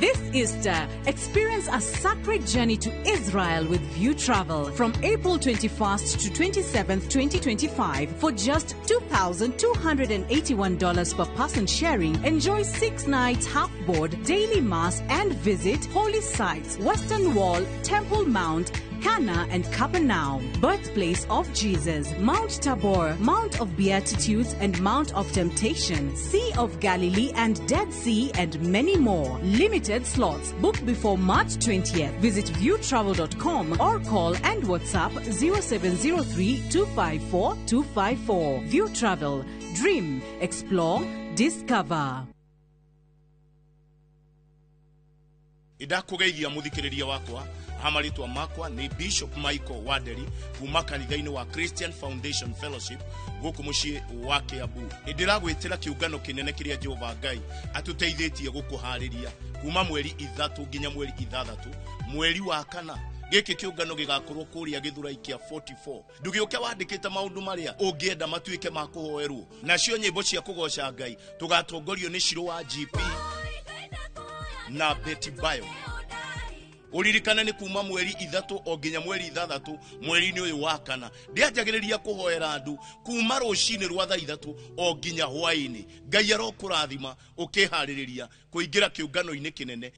This Easter, experience a sacred journey to Israel with View Travel from April 21st to 27th, 2025 for just $2,281 per person sharing. Enjoy 6 nights half board, daily mass and visit holy sites, Western Wall, Temple Mount, Cana and Capernaum, birthplace of Jesus, Mount Tabor, Mount of Beatitudes and Mount of Temptation, Sea of Galilee and Dead Sea and many more. Limited slots. Book before March 20th. Visit viewtravel.com or call and WhatsApp 0703 254 254. View Travel. Dream, explore, discover. Ndakũgeithia mũthikĩrĩria wakwa hamarĩtwa makwa nĩ Bishop Michael Wanderi kuma kanitha-inĩ wa Christian Foundation Fellowship gũkũ mũciĩ wa Kiambu. Nĩ ndĩragwĩtĩra kĩũngano kĩnene kĩrĩa Jehova Ngai atũteithĩtie gũkũharĩria kuma mweri 3 nginya mweri 6 mweri wa 4. Gĩkĩ kĩũngano gĩgakorwo kũrĩa Gĩthurai kĩa 44. Ndũgĩũke wandĩkĩte maũndũ marĩa ũngĩenda matuĩke ma kũhoerwo. Nacio nyĩmbo cia kũgoca Ngai tũgatongorio nĩ Shiro wa GP na Betty Bayo. Uririkane nĩ kuma mweri 3 o nginya mweri 6 mweri-inĩ ũyũ wa 4. Ndĩanjagĩrĩria kũhoera andũ kuma rũcinĩ rwa thaa 3 o nginya hwaĩ-inĩ. Ngai arokũrathima ũkĩharĩrĩria kũingĩra kĩũngano-inĩ kĩnene.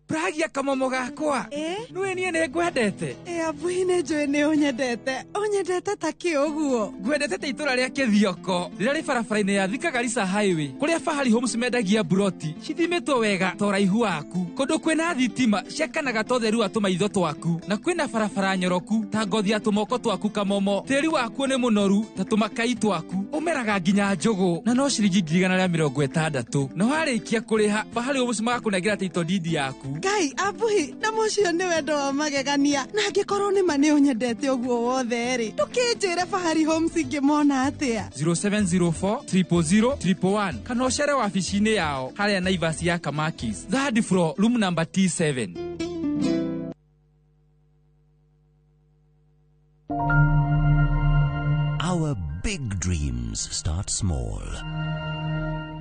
Pragia kamomo gakwa. Nĩwe niĩ nĩ ngwendete. Abuhi nĩ njũĩ nĩ ũnyendete. Ũnyendete ta kĩ ũguo? Ngwendete ta itũra rĩa Kĩthioko rĩrĩa rĩ barabara-inĩ ya Thika Garissa Highway kũrĩa Fahari Homes mendagia buroti cithimĩtwo wega ta ũraihu waku, kũndũ kwĩna thitima ciakanaga ta ũtheru wa tũmaitho twaku, na kwĩna barabara nyoroku ta ngothi ya tũmoko twaku kamomo. Tĩri wakuo nĩ mũnoru ta tũmakai twaku, ũmeraga nginya njũgũ na no ciringi 160,000. Na warĩkia kũrĩha Fahari Homes magakũnengera title deed yaku. Ngai abuhi na mũcio nĩ wendo wa magegania, na angĩkorwo nĩ ma nĩ ũnyendete ũguo wothe rĩ, ndũkĩnjĩre Fahari Homes ingĩmona atĩa? 0704 000 111 kana ũcere wabici-inĩ yao harĩa Naivas ya Kamakis, third floor, room number T7. Our big dreams start small.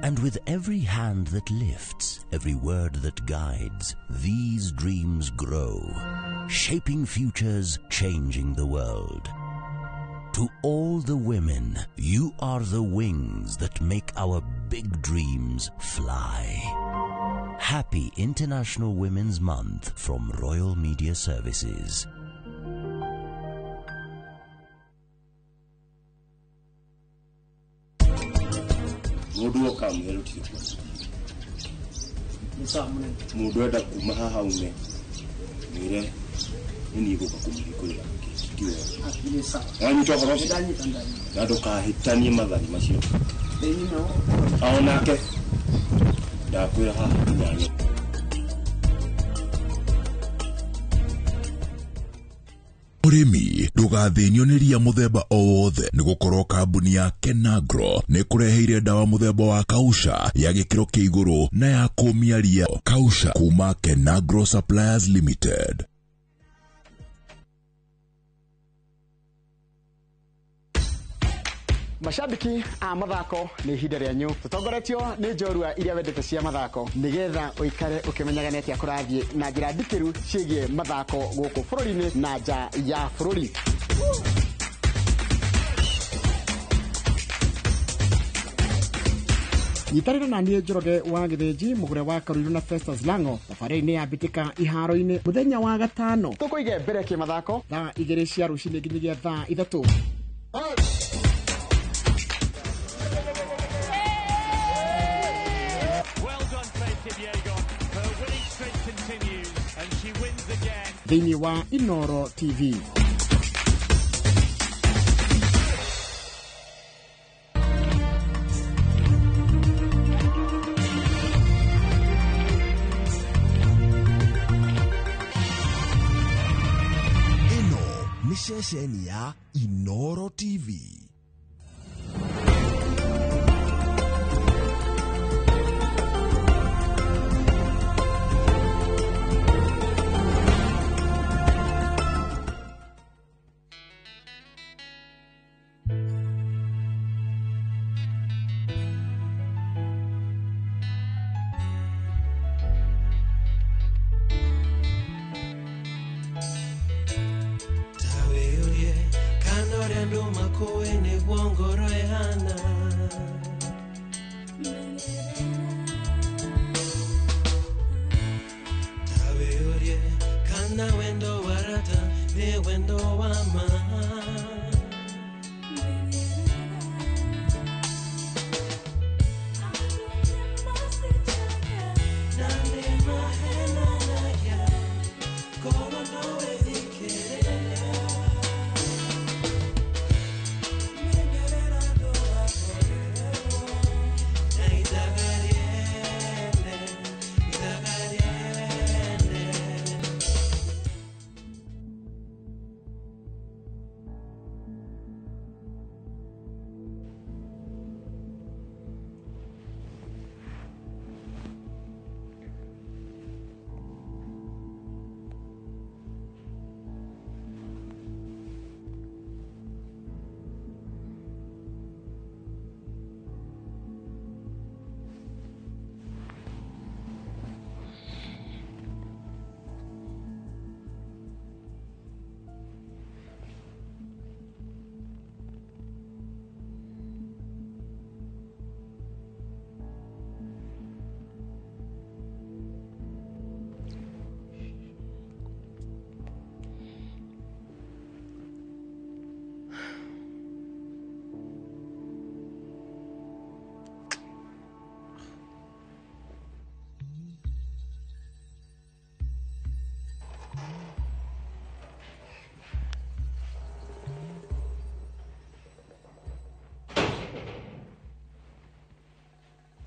And with every hand that lifts, every word that guides, these dreams grow, shaping futures, changing the world. To all the women, you are the wings that make our big dreams fly. Happy International Women's Month from Royal Media Services. Mundu okamwĩra mundu enda kuma haha ume mwĩre nĩ niĩ gũka kũmũhingũrĩra wanyita ũhoro ũcio na ndũkahĩtanie mathari macio onake ndakwĩra haha kinyanya. Mũrĩmi ndũgathĩnio nĩ ria mũthemba o wothe nĩ gũkorwo kambuni ya Kenagro nĩ kũreheire ndawa mũthemba wa Kausha ya gĩkĩro kĩa igũrũ na ya kũmia ria. Kausha kuma Kenagro Suppliers Limited. Mashabiki a mathako nĩ ihinda rĩanyu tũtongoretio nĩ njorua iria wendete cia mathako nĩgetha ũikare ũkĩmenyaga nĩ atĩa kũrathiĩ na njĩra ndikĩru ciĩgiĩ mathako gũkũ bũrũri-inĩ na nja ya bũrũri. Nyitanĩra na niĩ Njoroge wa Gĩthĩnji mũgũre wa Karũirũ na Festus Lango thabarĩ-inĩ ya mbĩtĩka iharo-inĩ mũthenya wa gatano tũkũige mbere kĩmathako thaa 2 cia rũcinĩ nginyagia thaa 3. Thĩinĩ wa Inoro TV. Ĩno nĩ ceceni ya Inoro TV. Andũ makũĩ nĩguo ngoro ĩhana. Ta wĩyũrie kana wendo wa rata nĩ wendo wa ma. Na nĩ mahenanagia korwo no wĩthikĩrĩria. Menyerera ndũgakorererwo na ithaga rĩene, ithaga rĩene.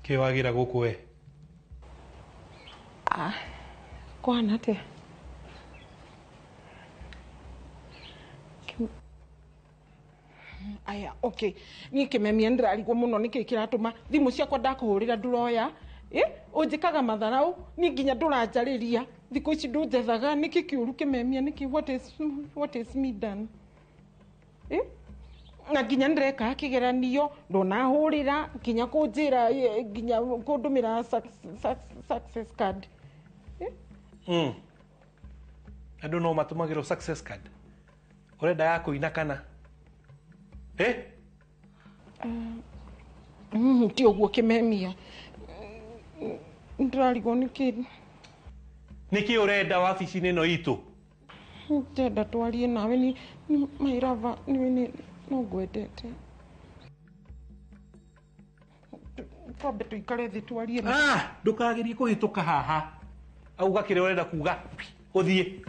Kä wagä gå kå we? Ah, kwana atia? Aya, okay. Niĩ kĩmemia nĩndĩrarigwo mũno nĩkĩ kĩratũma thimũ ciakwa ndakũhũrĩra ndũroya. Ũnjĩkaga matharau, niĩ nginya ndũranjarĩria. Thikũ ici ndũnjethaga, nĩkĩ kĩũru kĩmemia, nĩkĩ what is me done? Na nginya nĩndĩreka kĩgeranio, ndũnahũrĩra, nginya kũnjĩra, nginya kũndũmĩra success card. Andũ no matũmagĩrwo success card. Ũrenda ya kũina kana? Ti ũguo kĩmemia. Ndĩrarigwo nĩkĩ. Nĩkĩ ũrenda wabici-inĩ ĩno itũ? Ndĩrenda twarie nawe ni my lover, nĩ no ngwendete. Twambe tũikare thĩ twarie. Ndũkagerie kũhĩtũka haha. Auga kĩrĩa ũrenda kuga, ũthiĩ.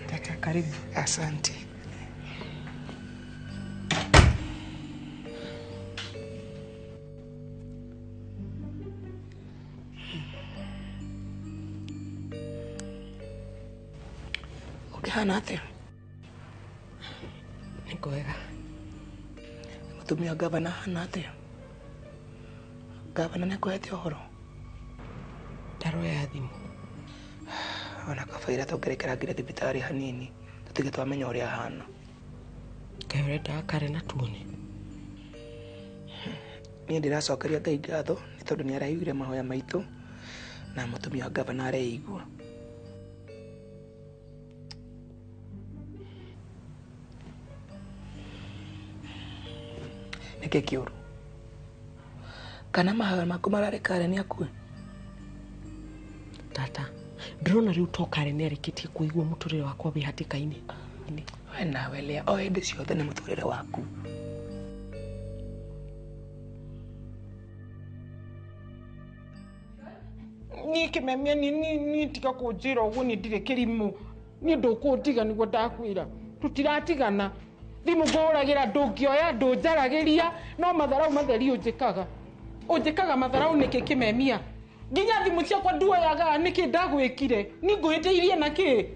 Tata, karibu. Asante. Ũkĩhana atĩa? Nĩ kwega. Mũtumia wa gavana ahana atĩa? Gavana nĩ akũhete ũhoro? Ndaroya thimũ. Ona kabaira tũngĩrekerangire thibitarĩ hanini tũtige twamenya ũrĩa ahana. Kaĩ ũrenda akare na tuone? Niĩ ndĩracokeria Ngai ngatho nĩ tondũ nĩ araiguire mahoya maitũ na mũtumia wa gavana areigua. Nĩkĩ kĩũru? Kana mahoya maku mararĩ Karen akue? Tata, ndĩrona rĩu to Karen nĩarĩkĩtie kũigua mũtũrĩre wakwa wĩ hatĩka-inĩ. We nawe Lea, o hĩndĩ ciothe nĩ mũtũrĩre waku. Niĩ kĩmemia niĩ tiga kũnjĩra ũguo niĩ ndirĩ kĩrimũ. Niĩ ndũkũndiga nĩguo ndakwĩra. Tũtiratigana. Thimũ ngũhũragĩra ndũngĩoya, ndũnjaragĩria, no matharau matheri ũnjĩkaga. Ũnjĩkaga matharau nĩkĩ kĩmemia? Nginya thimũ ciakwa nduoyaga nĩkĩ ndagwĩkire? Niĩ ngũhĩtĩirie na kĩ?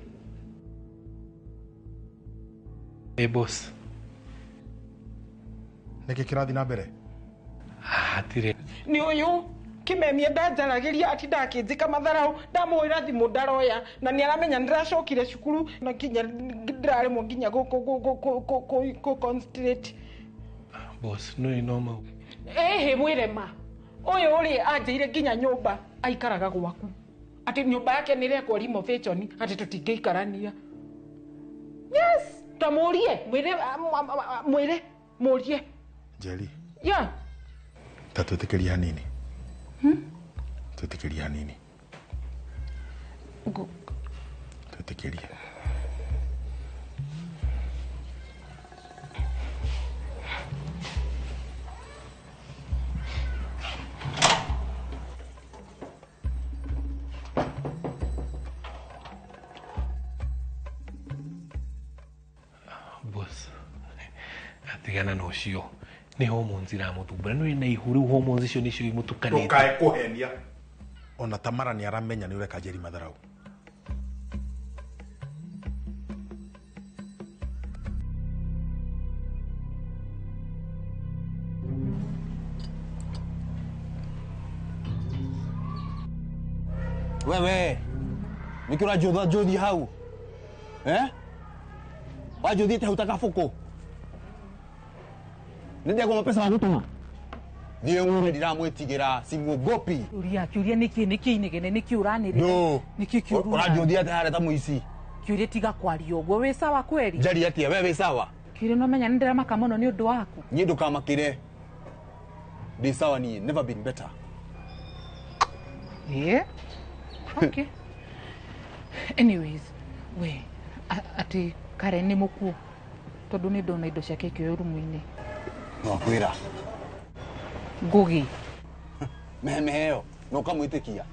Hey boss. Nĩkĩ kĩrathiĩ na mbere? Hatirĩ. Nĩ ũyũ Kimemia ndanjaragĩria ati ndakĩnjĩka matharau, ndamũhũrĩra thimũ ndaroya, na nĩ aramenya nĩndĩracokire cukuru na nginya ndĩraremwo nginya gũ concentrate. Boss, no inoma. Ĩhĩ mwĩrema ũyũ rĩ anjĩire nginya nyũmba aikaraga gwaku, atĩ nyũmba yake nĩ ĩrekwo renovation, atĩ tũtingĩikarania. Yes, tamũrie mwĩre, mwĩre mũrie. Njeri. Yeah. Ta twĩtĩkĩrie hanini. Twĩtĩkĩrie hanini. Twĩtĩkĩrie. Boss, atigana na ũcio nĩ hormones iramũthumbũra. Nĩ wĩna ihu rĩu, hormones icio nĩcio imũtukanĩte. Ndũkae kũhenia. Ona Tamara nĩ aramenya nĩ ũreka Njeri matharau. Wewe nĩkĩ ũranjũtha njũthi hau? Eh? Wanjũthĩte hau ta kabũkũ. Nĩ ndegwo mbeca wa gũtũma. Thiĩ ng'ure ndiramwĩtigĩra, simuogopi. Ũria kĩũria nĩkĩ nĩkĩ inegene nĩkĩ ũranĩrĩra? No. Nĩkĩ kĩũru? Ũranjũthia atĩa harĩa ta mũici? Kĩũria tiga kwaria ũguo, wĩ sawa kweri? Njarie atĩa, we wĩ sawa? Kĩũria no menya nĩ ndĩramaka mũno nĩ ũndũ waku. Niĩ ndũkamakĩre. Ndĩ sawa niĩ, never been better. Yeah. Okay. Anyways, we atĩ Karen nĩ mũkuũ tondũ nĩ ndona indo ciake ikĩoywo rumu-inĩ. No kwĩra. Ngũgĩ. Meheo na ũkamwĩtĩkia.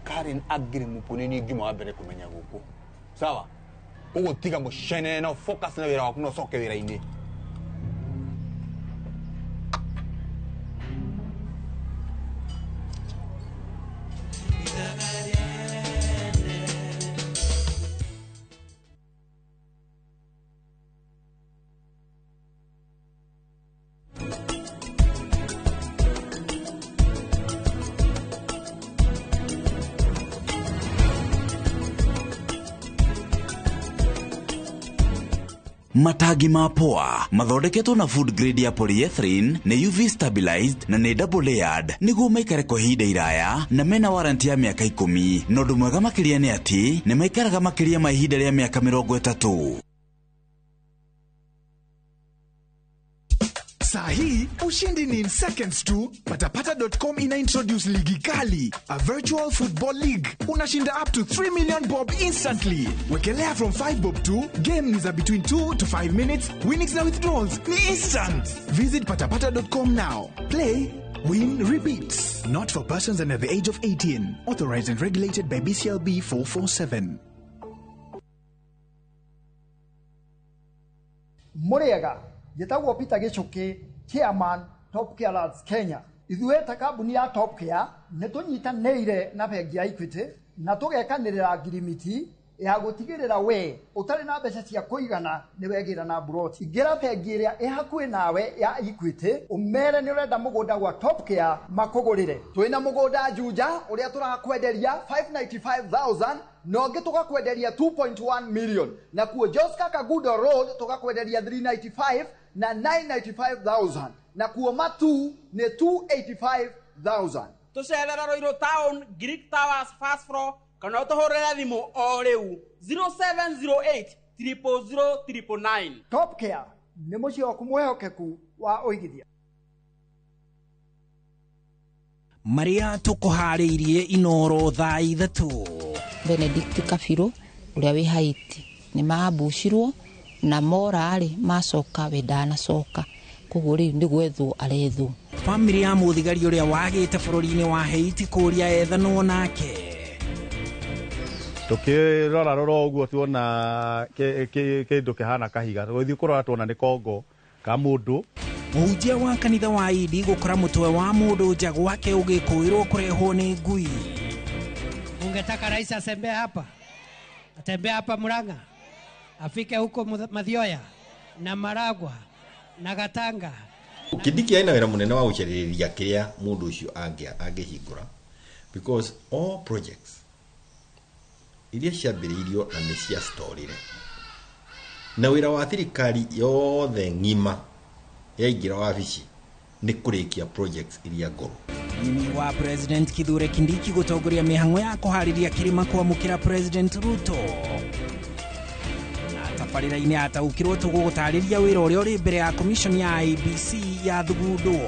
Karen angĩrĩ mũkuũ nĩ niĩ ngiuma wa mbere kũmenya gũkũ. Sawa? Koguo tiga mũcene na focus na wĩra waku na ũcoke wĩra-inĩ. Matangi ma poa mathondeketwo na food grade ya polyethylene, nĩ UV stabilized na nĩ double layered nĩguo maikare kwa ihinda iraya, na mena warranty ya mĩaka 10. Na ũndũ mwega makĩria nĩ atĩ nĩ maikaraga makĩria ma ihinda rĩa mĩaka 30. Saa hii ushindi ni in seconds tu. Patapata.com ina introduce ligi kali, a virtual football league. Unashinda up to 3 million bob instantly. Wekelea from 5 bob tu. Game ni za between 2 to 5 minutes. Winnings na withdrawals ni instant. Visit patapata.com now. Play, win, repeat. Not for persons under the age of 18. Authorized and regulated by BCLB 447. Muriega njĩtagwo Peter Gĩchũkĩ, chairman Top Care Lads Kenya. Ithuĩ ta kambuni ya Top Care nĩ tũnyitanĩire na bengi ya Equity na tũgekanĩrĩra ngirimiti ya gũtigĩrĩra we ũtarĩ na mbeca cia kũigana nĩ wegĩra na mburoti. Ingĩra bengi ĩrĩa ĩ hakuhĩ nawe ya Equity ũmere nĩ ũrenda mũgũnda gwa Top Care makũgũrĩre. Twĩna mũgũnda Juja ũrĩa tũrakwenderia 595,000 na ũngĩ tũgakwenderia 2.1 million, na kuo Joska Kagudo Road tũgakwenderia 395 na 995,000, na kuo Matu nĩ 285,000. Tũcerera Ruiru Town, Greek Towers first floor, kana ũtũhũrĩre thimũ o rĩu 0708 000 999. Top Care nĩ mũciĩ waku mwĩhokeku wa ũigithia. Marĩa tũkũharĩirie Inoro thaa 3. Benedict Kabiru ũrĩa wĩ Haiti nĩ maambucirwo na mora-rĩ macoka we ndanacoka, koguo rĩu nĩ gwethwo arethwo. Bamĩrĩ ya mũthigari ũrĩa wagĩte bũrũri-inĩ wa Haiti kũria ethanwo nake. Tukirora rora ũguo tuona kĩndũ kĩhana kahiga, tũgĩthiĩ kũrora tuona nĩ kongo ka mũndũ. Mũhunjia wa kanitha wa Idi gũkora mũtwe wa mũndũ nja gwake ũgĩkũĩrwo kũrehwo nĩ ngui. Ungetaka rais asembee hapa, atembee hapa Murang'a, afike huko Mathioya na Maragwa na Gatanga Kindiki aina wĩra mũnene wa gũcarĩrĩria kĩrĩa mũndũ ũcio angĩhingũra because all projects iria ciambĩrĩirio na nĩ ciastorire na wĩra wa thirikari yothe ng'ima yaingĩra wabici nĩ kũrĩkia projects iria ngũrũ. Nini wa President Kithure Kindiki gũtongoria mĩhang'o ya kũharĩria kĩrĩma kwamũkĩra President Ruto. Na tabarĩra-inĩ ataũkĩrwo tũgũgũtarĩria wĩra ũrĩa ũrĩ mbere ya commission ya IEBC ya thugundwo.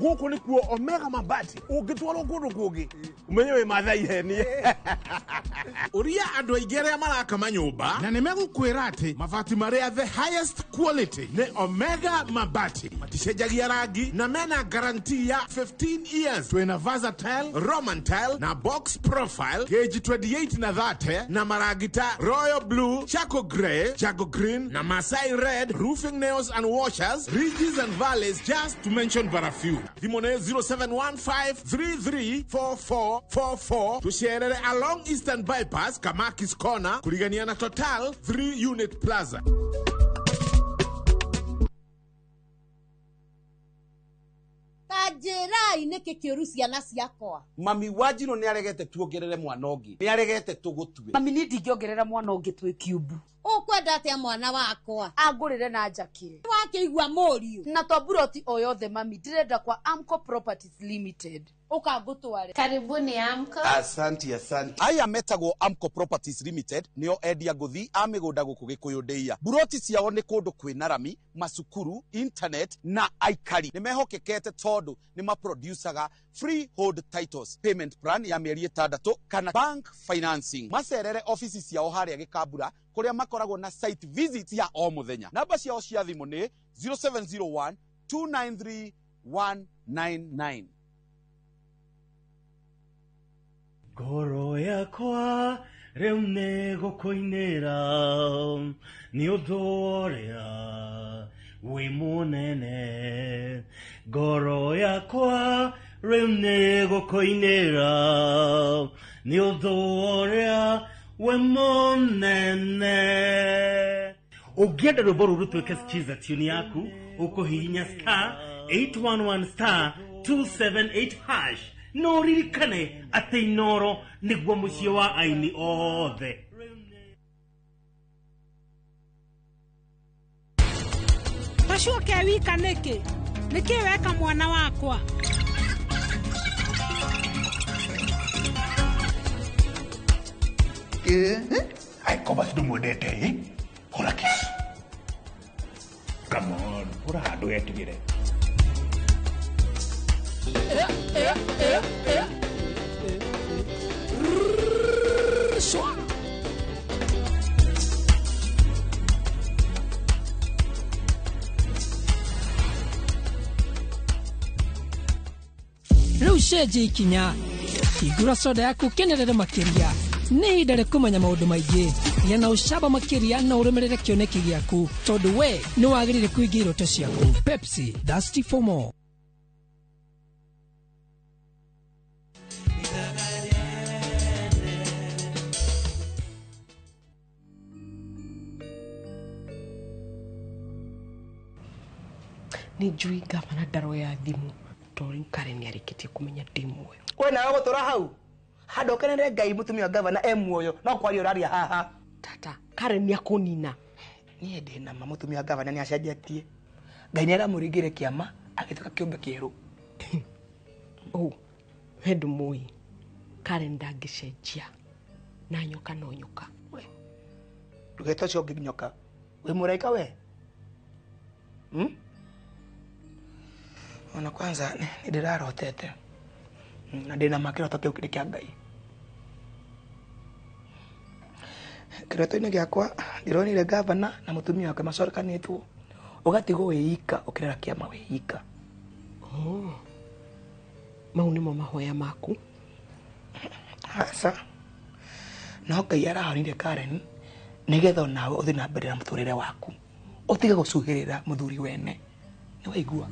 Gũkũ nĩkuo Omega Mabati ũngĩtwarwo kũndũ kũngĩ ũmenye wĩ Maathai henie. Ũria andũ aingĩ arĩa maraka manyũmba na nĩmegũkwĩra atĩ mabati marĩa the highest quality nĩ Omega Mabati, maticenjagia rangi na mena guarantee ya 15 years. Twĩna versatile, Roman tile na box profile gauge 28 na 30 na marangi ta royal blue, charcoal grey, jago green na Masai red, roofing nails and washers, ridges and valleys, just to mention but a few. Thimũ nĩ 0715334444. Tũcerere along Eastern Bypass, Kamakis Corner, kurigania na Total 3 Unit Plaza. Ta njĩrai nĩkĩ kĩũru ciana ciakwa. Mami wa Njirũ nĩ aregete tuongerere mwana ũngĩ, nĩ aregete tũgũtue. Mami niĩ ndingĩongerera mwana ũngĩ twĩ kiumbu. Ũkwenda atĩa mwana wakwa? Angũrĩre na njakĩre. Wakĩigua mũriũ. Na to mburoti o yothe mami, ndĩrenda kwa Amco Properties Limited. Ũka ngũtware. Karibuni Amco. Asante, asante. Aya metagwo Amco Properties Limited nĩo endia ngũthi a mĩgũnda gũkũ Gĩkũyũ ndĩia. Mburoti ciao nĩ kũndũ kwĩna rami, macukuru, internet na aikari. Nĩ mehokekete tondũ nĩ maproducaga freehold titles, payment plan ya mĩeri 6 kana bank financing. Macerere ofici ciao harĩa Gĩkambura kũrĩa makoragwo na site visit ya o mũthenya. Namba ciao cia thimũ nĩ 0701 293 199. Ngoro yakwa rĩu nĩ gũkũinĩra nĩ ũndũ ũrĩa wĩ mũnene. Ngoro yakwa rĩu nĩ gũkũinĩra nĩ ũndũ ũrĩa wĩ mũnene. Ũngĩenda rwĩmbo rũrũ rũtuĩke skiza tune yaku, ũkũhihinya star 811 star 278 hash. No ririkane atĩ Inooro nĩguo mũciĩ wa aini othe. Tacoke wika nĩkĩ? Nĩkĩ weka mwana wakwa? Ai koba ndũmwendete ĩ? Hũra kiss. Come on, hũra handũ getigĩre. Rĩu cenjia ikinya, hingũra soda yaku ũkenerere makĩria. Nĩ ihinda rĩa kũmenya maũndũ maingĩ. Gĩa na ũcamba makĩria na ũrũmĩrĩre kĩoneki gĩaku, tondũ we nĩ wagĩrĩire kũhingia iroto ciaku. Pepsi, thirsty for more. Nĩ njui gavana ndaroya thimũ tondũ rĩu Karen nĩ arĩkĩtie kũmenya ndĩ muoyo. We nawe gũtũra hau handũ ũkenere Ngai mũtumia wa gavana e muoyo no kwaria ũraria haha. Tata, Karen nĩ akũnina. Niĩ ndĩ na ma mũtumia wa gavana nĩ acenjetie. Ngai nĩ aramũringire kĩama agĩtuĩka kĩũmbe kĩerũ. Oh, we ndũmũĩ. Karen ndangĩcenjia na nyoka no nyoka. We ndũgete ũcio ũngĩ nyoka. Wĩ mũraika we? Ona kwanza nĩ ndĩrarotete na ndĩna ma kĩroto kĩu kĩrĩ kĩa Ngai. Kĩroto-inĩ gĩakwa ndĩronire gavana na mũtumia wake macorekanĩtwo, ũgatigwo wĩ ika ũkĩrera kĩama wĩ ika. Oh, mau nĩmo mahoya maku? Aca, no Ngai arahonire Karen nĩgetha onawe ũthiĩ na mbere na mũtũrĩre waku, ũtige gũcuhĩrĩra mũthuri wene. Nĩ waigua?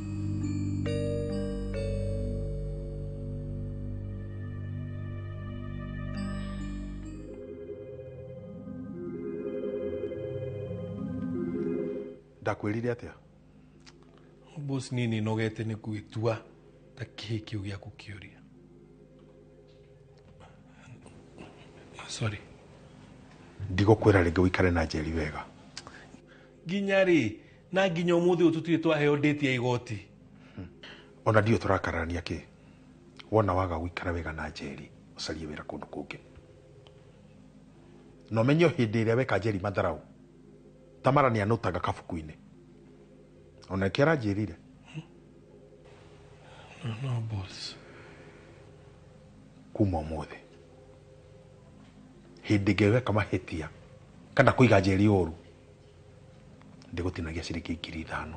Ndakwĩrire atĩa? Boss niĩ nĩ nogete nĩ gwĩtua ta kĩhĩ kĩu gĩaku kĩũria. Sorry. Ndigũkwĩra rĩngĩ ũikare na Njeri wega. Nginya rĩ na nginya ũmũthĩ ũyũ tũtirĩ twaheo date ya igoti. Ona ndiũ tũrakararania kĩ. Wona waga gũikara wega na Njeri, ũcarie wĩra kũndũ kũngĩ. Na ũmenye hĩndĩ ĩrĩa weka Njeri matharau, Tamara nĩ anũtaga kabuku-inĩ. Ona nĩkĩo aranjĩrire. No, boss. Kuma ũmũthĩ hĩndĩ ĩngĩ weka mahĩtia kana kũiga Njeri ũru, ndĩgũtinagia ciringi 5,000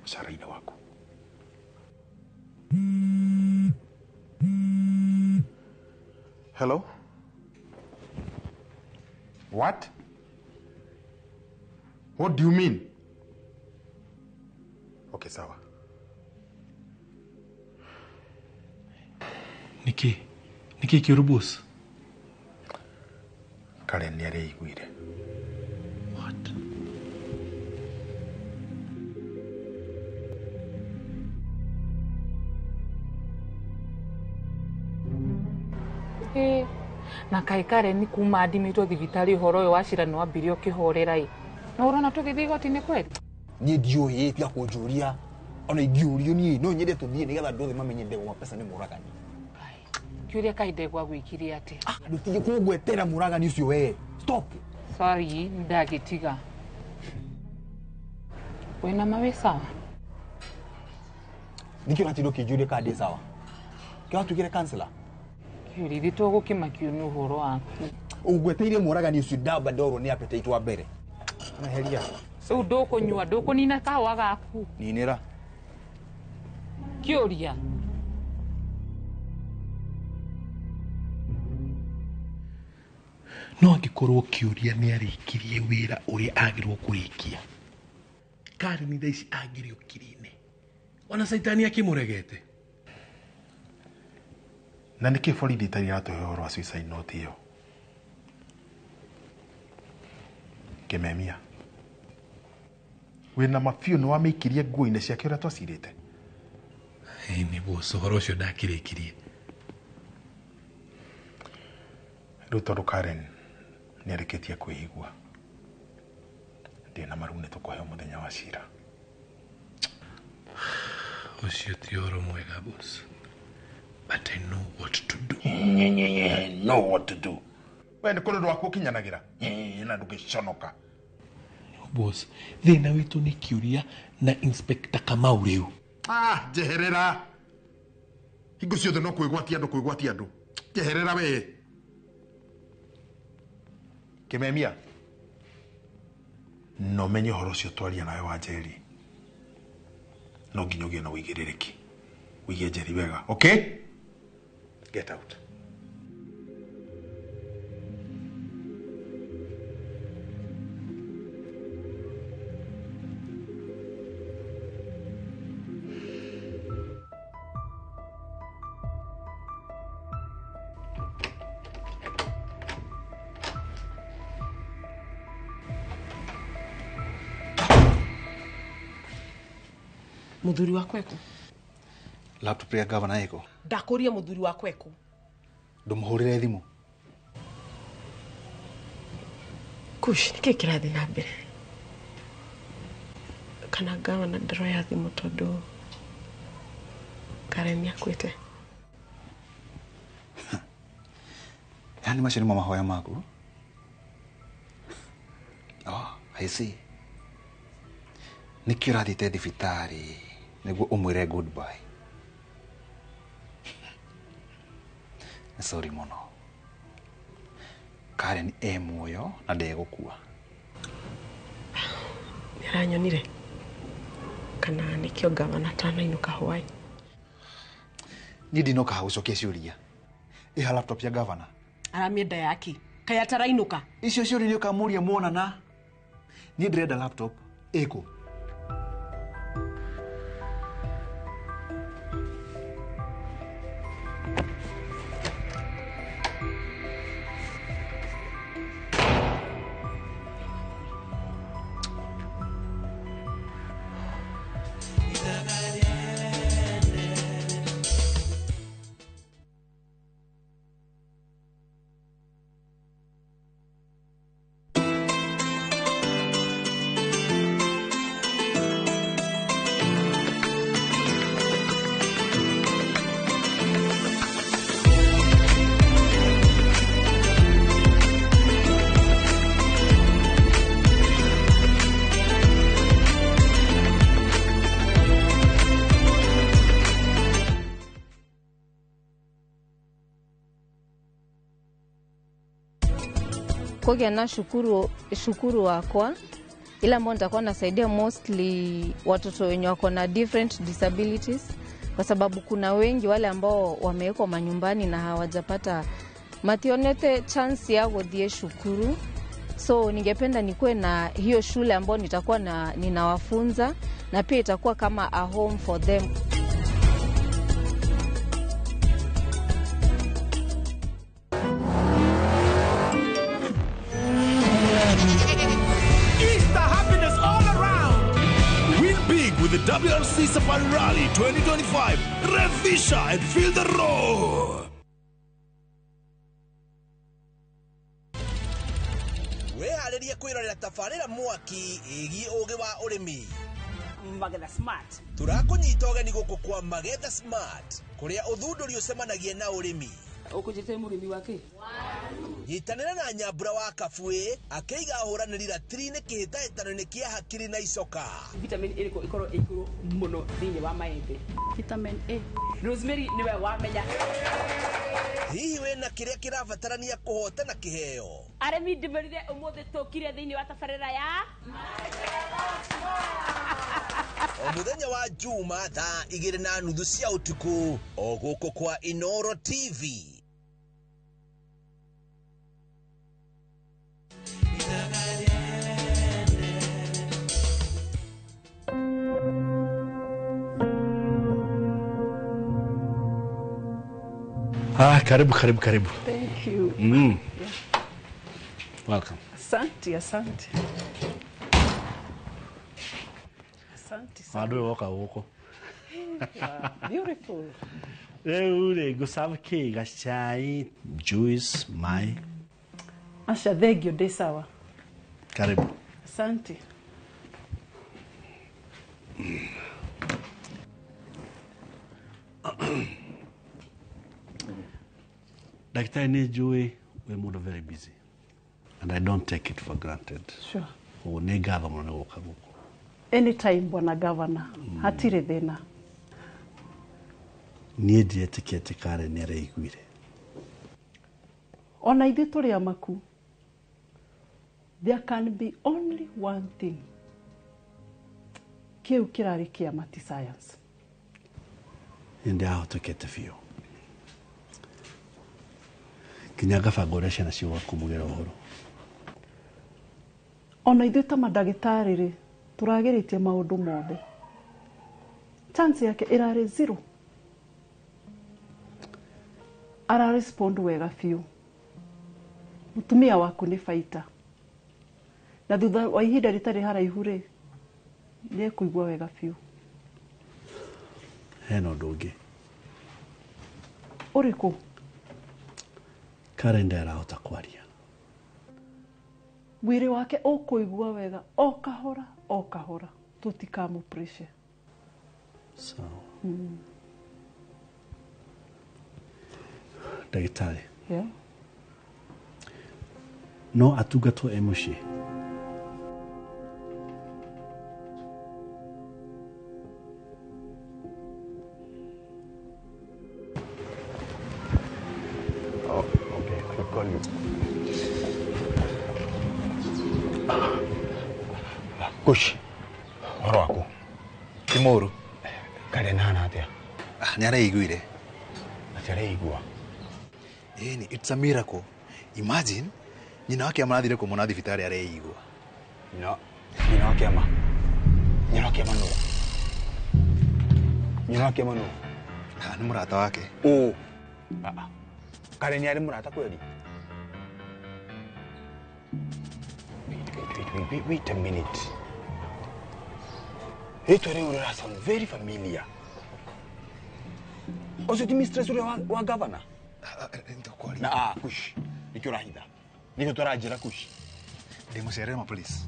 mũcara-inĩ waku. Hello? What? What do you mean? Okay, sawa. Niki, niki kĩũru boss? Karen nĩ areiguire. What? Na kaĩ Karen kuma admitwo thibitarĩ ũhoro ũyũ wa cira nĩ wambirie ũkĩhorera ĩ. Na ũrona tũgĩthiĩ igoti-inĩ kweli? Niĩ ndiũĩ tiga kũnjũria. Ona ingĩũrio niĩ no nyende tũthiĩ nĩgetha andũ othe mamenye Ndegwa Pesa nĩ mũragani. Kĩũria kaĩ Ndegwa gwĩkire atĩa? Ndũtige kũngwetera mũragani ũcio we. Stop. Sorry, ndagĩtiga. Wĩna ma wĩ sawa? Nĩkĩo ũratinda ũkĩnjũria kana ndĩ sawa? Kĩo watuĩkire counselor? Kĩũria ithuĩ tũgũkĩmakio nĩ ũhoro waku. Ũngweteire mũragani ũcio ndamba ndorwo nĩ appetite wa mbere. Meheria. Rĩu ndũkũnyua, ndũkũnina kahũa gaku. Ninĩra. Kĩũria. No angĩkorwo kĩũria nĩ arĩkirie wĩra ũrĩa agĩrwo kũrĩkia. Karen thaa ici angĩrĩ ũkiri-inĩ. Ona caitani akĩmũregete. Na nĩkĩ borithi itarĩ iratũhe ũhoro wa suicide note ĩyo? Kĩmemia. Wĩna ma biũ nĩ wamĩikirie nguo-inĩ ciake ũrĩa twacirĩte? Ĩĩ boss, ũhoro ũcio ndakĩrĩkirie. Rĩu tondũ Karen nĩ arĩkĩtie kwĩigua, ndĩna maru nĩ tũkũheo mũthenya wa cira. Ũcio ti ũhoro mwega boss. But I know what to do. Know what to do. We nĩ kũrĩ rwaku ũkinyanagĩra na ndũgĩconoka. Boss, thĩna witũ nĩ kĩũria na Inspector Kamau rĩu. Ah, njeherera. Hingo ciothe no kwĩgwatia andũ kwĩgwatia andũ. Njeherera we. Kĩmemia. No menye ũhoro ũcio twaria nawe wa Njeri. No nginya ũgĩe na ũigĩrĩrĩki. Ũige Njeri wega, okay? Get out. Muthuri wakwa eku? Laptop ya gavana eko. Ndakũria muthuri wakwa eku. Ndũmũhũrĩre thimũ. Kush, nĩkĩ kĩrathiĩ na mbere? Kana gavana ndaroya thimũ tondũ Karen nĩakuĩte? Yaani macio nĩmo mahoya maku? Oh, I see. Nĩkĩo ũrathiĩte thibitarĩ nĩguo ũmwĩre goodbye. Sorry mũno. Karen e muoyo na ndegũkua. Nĩaranyonire? Kana nĩkĩo gavana atanainũka hwaĩ? Niĩ ndinoka ha gũcokia ciũria. Ĩha laptop ya gavana. Aramĩenda yake. Kaĩ atarainũka? Icio ciũria nĩ ũkamũria muonana. Niĩ ndĩrenda laptop ĩkũ? Kũgĩa na shukuru, shukuru wakwa ila ambao nitakuwa nasaidia mostly watoto wenye wako na different disabilities, kwa sababu kuna wengi wale ambao wamewekwa manyumbani na hawajapata mationete chance ya gũthiĩ cukuru. So ningependa nikuwe na hiyo shule ambayo nitakuwa na ninawafunza na pia itakuwa kama a home for them. Easter happiness all around. Win big with the WRC Safari Rally 2025. Revisha and feel the roar. Wĩharĩrie kwĩrorera tabarĩra mwaki ĩgiĩ ũgĩ wa ũrĩmi. Magetha Smart. Tũrakũnyita ũgeni gũkũ kwa Magetha Smart kũrĩa ũthundũri ũcemanagia na ũrĩmi. Ũkũnjĩte mũrĩmi wa kĩ? Nyitanĩra na Nyambura wa Kabuĩ akĩiga ahũranĩri ratiri-inĩ kĩhĩtahĩtano-inĩ kĩa hakiri na icoka. Vitamin ĩrĩkũ ĩkorwo ĩ igũrũ mũno thĩinĩ wa maembe? Vitamin A. Rosemary nĩwe wamenya. Hihi wĩna kĩrĩa kĩrabatarania kũhotana kĩheo? Arĩmi ndĩmerire ũmũthĩ tũkire thĩinĩ wa tabarĩra ya O mũthenya wa Juma thaa 2:30 cia ũtukũ o gũkũ kwa Inoro TV. Ah, karibu karibu karibu. Thank you. Yeah. Welcome. Asante, asante. Asante sana. Handũ woka gũkũ. Wow, beautiful. Rĩu rĩ ngũserve kĩ gacai, juice, maĩ. Asha, thengio ndĩ sawa. Karibu. Asante. Daktari nĩ njũĩ wĩ mũndũ very busy and I don't take it for granted. Sure. Koguo nĩ ngatho mũno nĩ gũka gũkũ. Anytime bwana governor. Hatirĩ thĩna. Niĩ ndiretĩkia atĩ Karen nĩ areiguire. Ona ithuĩ tũrĩ amaku. There can be only one thing. Kĩu kĩrarĩ kĩama ti science. Nĩ ndĩrahotokete biũ. Nginya ngabanga ũrĩa ciana cigũka kũmũgĩra ũhoro. Ona ithuĩ ta mandagĩtarĩ rĩ, tũragĩrĩtie maũndũ mothe. Chance yake ĩrarĩ zero. Ararespond wega biũ. Mũtumia waku nĩ baita. Na thutha wa ihinda rĩtarĩ haraihu rĩ, nĩ ekũigua wega biũ. Hena ũndũ ũngĩ. Ũrĩkũ? Karen ndarahota kwaria. Mwĩrĩ wake ũkũigua wega o kahora o kahora, tũtikamũ pressure. Sawa. Ndagĩtarĩ. Yeah. No atungatwo e mũciĩ? Oh, okay. I'll call you. Kush, ũhoro waku? Ti mũũru. Karen hana atĩa? Nĩ areiguire. Atĩ areigua? Ĩni, it's a miracle. Imagine, nyina wa kĩama arathire kũmuona thibitarĩ areigua. Nyina wa kĩama? Nyina wa kĩama nũ? Nyina wa kĩama nũ? Nĩ mũrata wake. Ũ. Karen arĩ mũrata kweli? Wait a minute. Rĩtwa rĩu rĩra sound very familiar. Ũcio ti mistress ũrĩa wa governor? Na Kush, nĩkĩo ũrahitha. Nĩkĩo tũranjĩra Kush. Ndĩmũcerere ma please.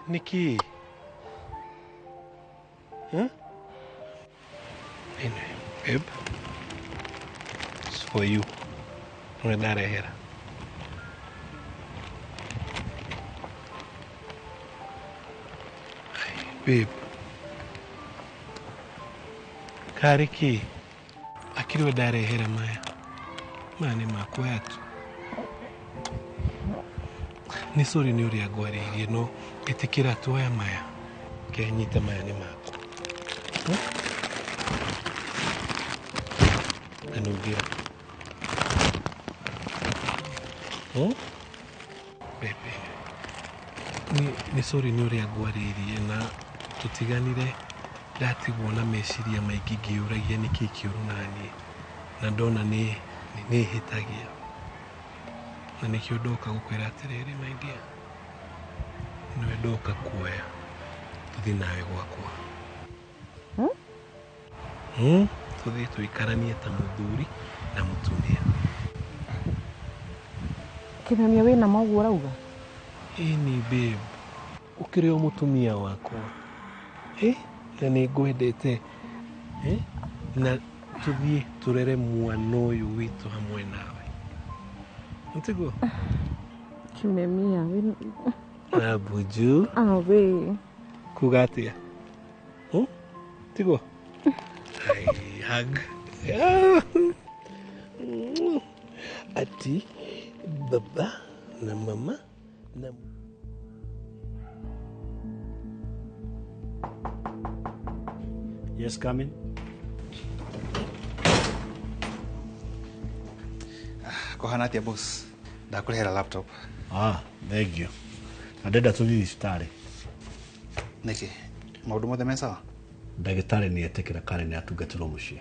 Niki. Huh? Anyway, babe. For you. Nĩ ndarehera. Babe. Karĩ kĩ? Akĩrĩ we ndarehera maya. Maya nĩ makuoya tu. Nĩ sorry nĩ ũrĩa ngwarĩirie no ĩtĩkĩra tuoya maya. Kenyite maya nĩ maku. Na nungĩra. Baby. Nĩ sorry nĩ ũrĩa ngwarĩirie na tũtiganire ndatigwo na meciria maingĩ ngĩũragia nĩkĩ kĩũru naniĩ na ndona nĩ hĩtagia na nĩkĩo ndoka gũkwĩra atĩrĩrĩ my dear, nĩwe ndoka kuoya tũthiĩ nawe gwakwa. Tũthiĩ tũikaranie ta mũthuri na mũtumia. Kĩmemia wĩna ma ũguo ũrauga? Ĩni babe, ũkĩrĩ o mũtumia wakwa. Na nĩ ngwendete. Na tũthiĩ tũrere mwana ũyũ witũ hamwe nawe. Nĩtiguo? Kimemia wĩna na Buju. Awe. Kuga atĩa? Tiguo? Ai, hug. Ati baba na mama na Yes, come in. Kohana atia boss? Ndakurehera laptop. Ah, thank you. Na ndenda tũthiĩ thibitarĩ. Nĩkĩ? Maũndũ mothe me sawa? Ndagĩtarĩ nĩ etĩkĩra Karen nĩ atungatĩrwo mũciĩ.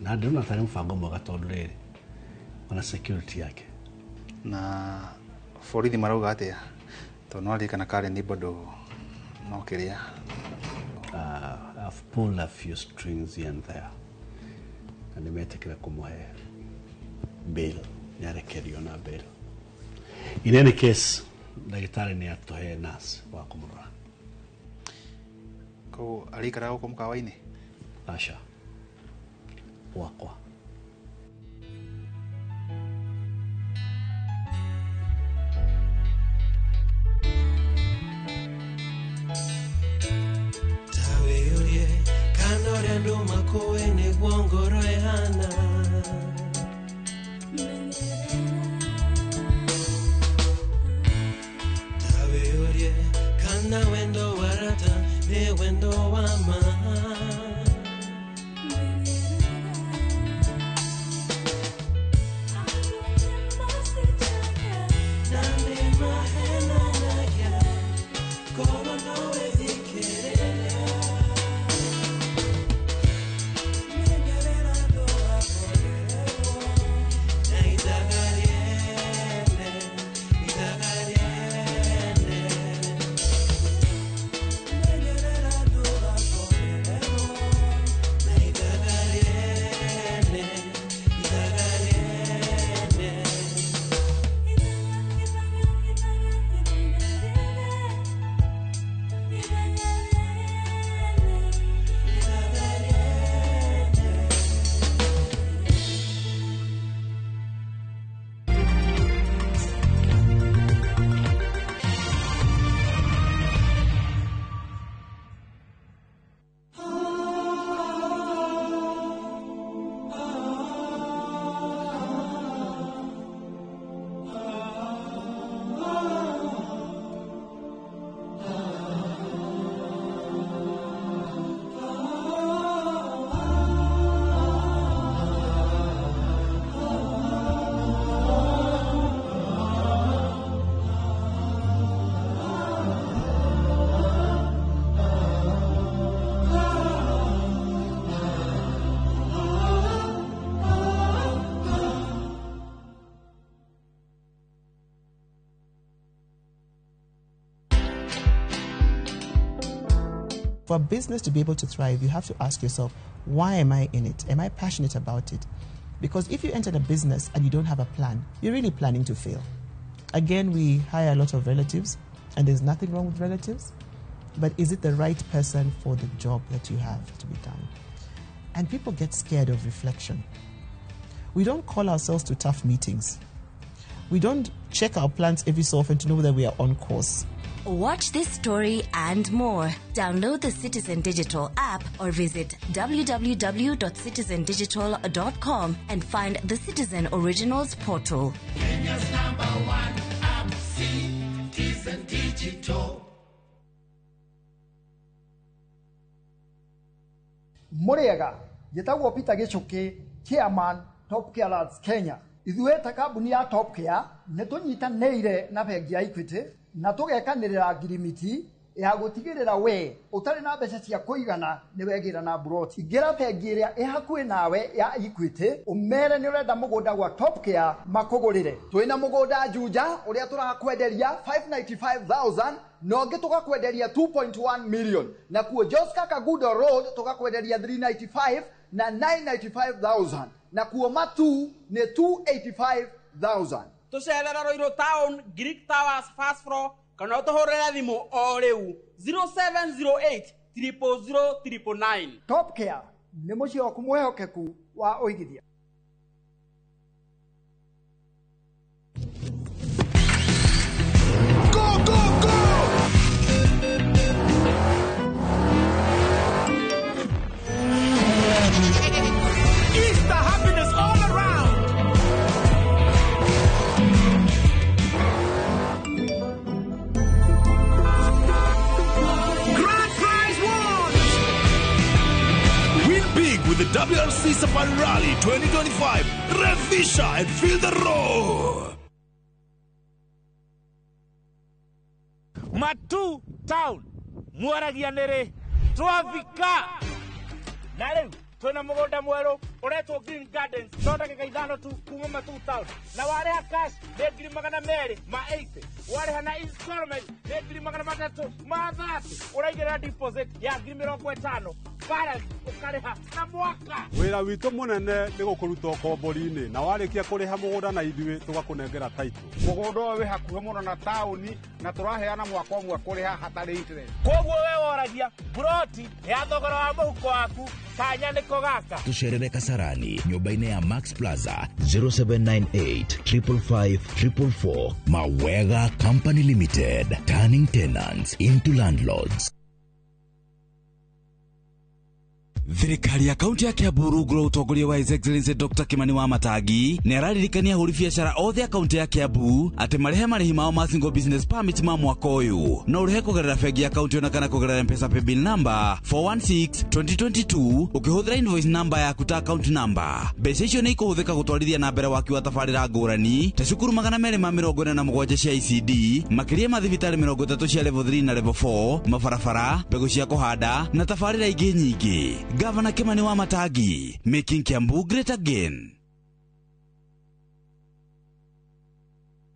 Na ndĩrona tarĩ mũbango mwega tondũ rĩrĩ ona security yake. Na borithi marauga atĩa? Tondũ no aririkana Karen nĩ bado no kĩrĩa. I've pulled a few strings here and there. Na nĩmetĩkĩra kũmũhe bail, nĩarekerio na bail. In any case, ndagĩtarĩ nĩ atũhe nurse wa kũmũrora. Koguo arĩikaraga gũkũ mũkawa-inĩ? Aca, gwakwa. For a business to be able to thrive, you have to ask yourself, why am I in it? Am I passionate about it? Because if you enter a business and you don't have a plan, you're really planning to fail. Again, we hire a lot of relatives, and there's nothing wrong with relatives, but is it the right person for the job that you have to be done? And people get scared of reflection. We don't call ourselves to tough meetings. We don't check our plans every so often to know whether we are on course. Watch this story and more. Download the Citizen Digital app or visit www.citizendigital.com and find the Citizen Originals portal. Kenya's number one app, Citizen Digital. Muriega, njĩtagwo Peter Gĩchũkĩ, chairman Top Care Lads Kenya. Ithuĩ ta kambuni ya Top Care nĩ tũnyitanĩire na bengi ya Equity na tũgekanĩrĩra ngirimiti ya gũtigĩrĩra we ũtarĩ na mbeca cia kũigana nĩ wegĩra na mburoti. Ingĩra bengi ĩrĩa ĩ hakuhĩ nawe ya Equity ũmere nĩ ũrenda mũgũnda gwa Top Care makũgũrĩre. Twĩna mũgũnda Juja ũrĩa tũrakwenderia 595,000 na ũngĩ tũgakwenderia 2.1 million, na kuo Joska Kagudo Road tũgakwenderia 395 na 995,000, na kuo Matu nĩ 285,000. Tũcerere Ruiru Town, Greek Towers first floor, kana ũtũhũrĩre thimũ o rĩu 0708 000 999. Top Care nĩ mũciĩ waku mwĩhokeku wa ũigithia. Go, go, go! Easter happiness all around. Grand prize won! Win big with the WRC Safari Rally 2025. Revisha and feel the roar. Matu Town, mwaragia nĩrĩ twafika na rĩu twĩna mũgũnda mwerũ ũretwo Green Gardens, no ndagĩka 5 tu kuma Matu Town, na warĩha cash nĩ 280,000, warĩha na installment nĩ 330,000, ũraigĩrĩra deposit ya 50,000, balance ũkarĩha na mwaka. Wĩra witũ mũnene nĩ gũkũruta ũkombori-inĩ, na warĩkia kũrĩha mũgũnda na ithuĩ tũgakũnengera title. Mũgũnda ũyũ wĩ hakuhĩ mũno na taũni na tũraheana mwaka ũmwe kũrĩha hatarĩ interest. Koguo we woragia buroti ya thogora wa mũhuko waku kanya nĩko gaka. Tũcerere Kasarani nyũmba-inĩ ya Max Plaza 0798 555 444. Mawega Company Limited, turning tenants into landlords. Thirikari ya kaunti ya Kiambu rungu rwa ũtongoria wa His Excellency Dr. Kimani wa Matangi nĩ araririkania ahũri biacara othe a kaunti ya Kiambu atĩ marĩhe marĩhi mao ma single business permit ma mwaka ũyũ no ũrĩhe kũgerera bengi ya kaunti ona kana kũgerera M-Pesa paybill number 416 2022 ũkĩhũthĩra invoice number yaku ta account number. Mbeca icio nĩ ikũhũthĩka gũtwarithia na mbere waki wa tabarĩra ngũrani ta cukuru 247 cia ICD, makĩria ma thibitarĩ 30 cia level 3 na level 4, mabarabara, mbegũ cia kũhanda na tabarĩra ingĩ nyingĩ. Governor Kimani wa Matangi, making Kiambu great again.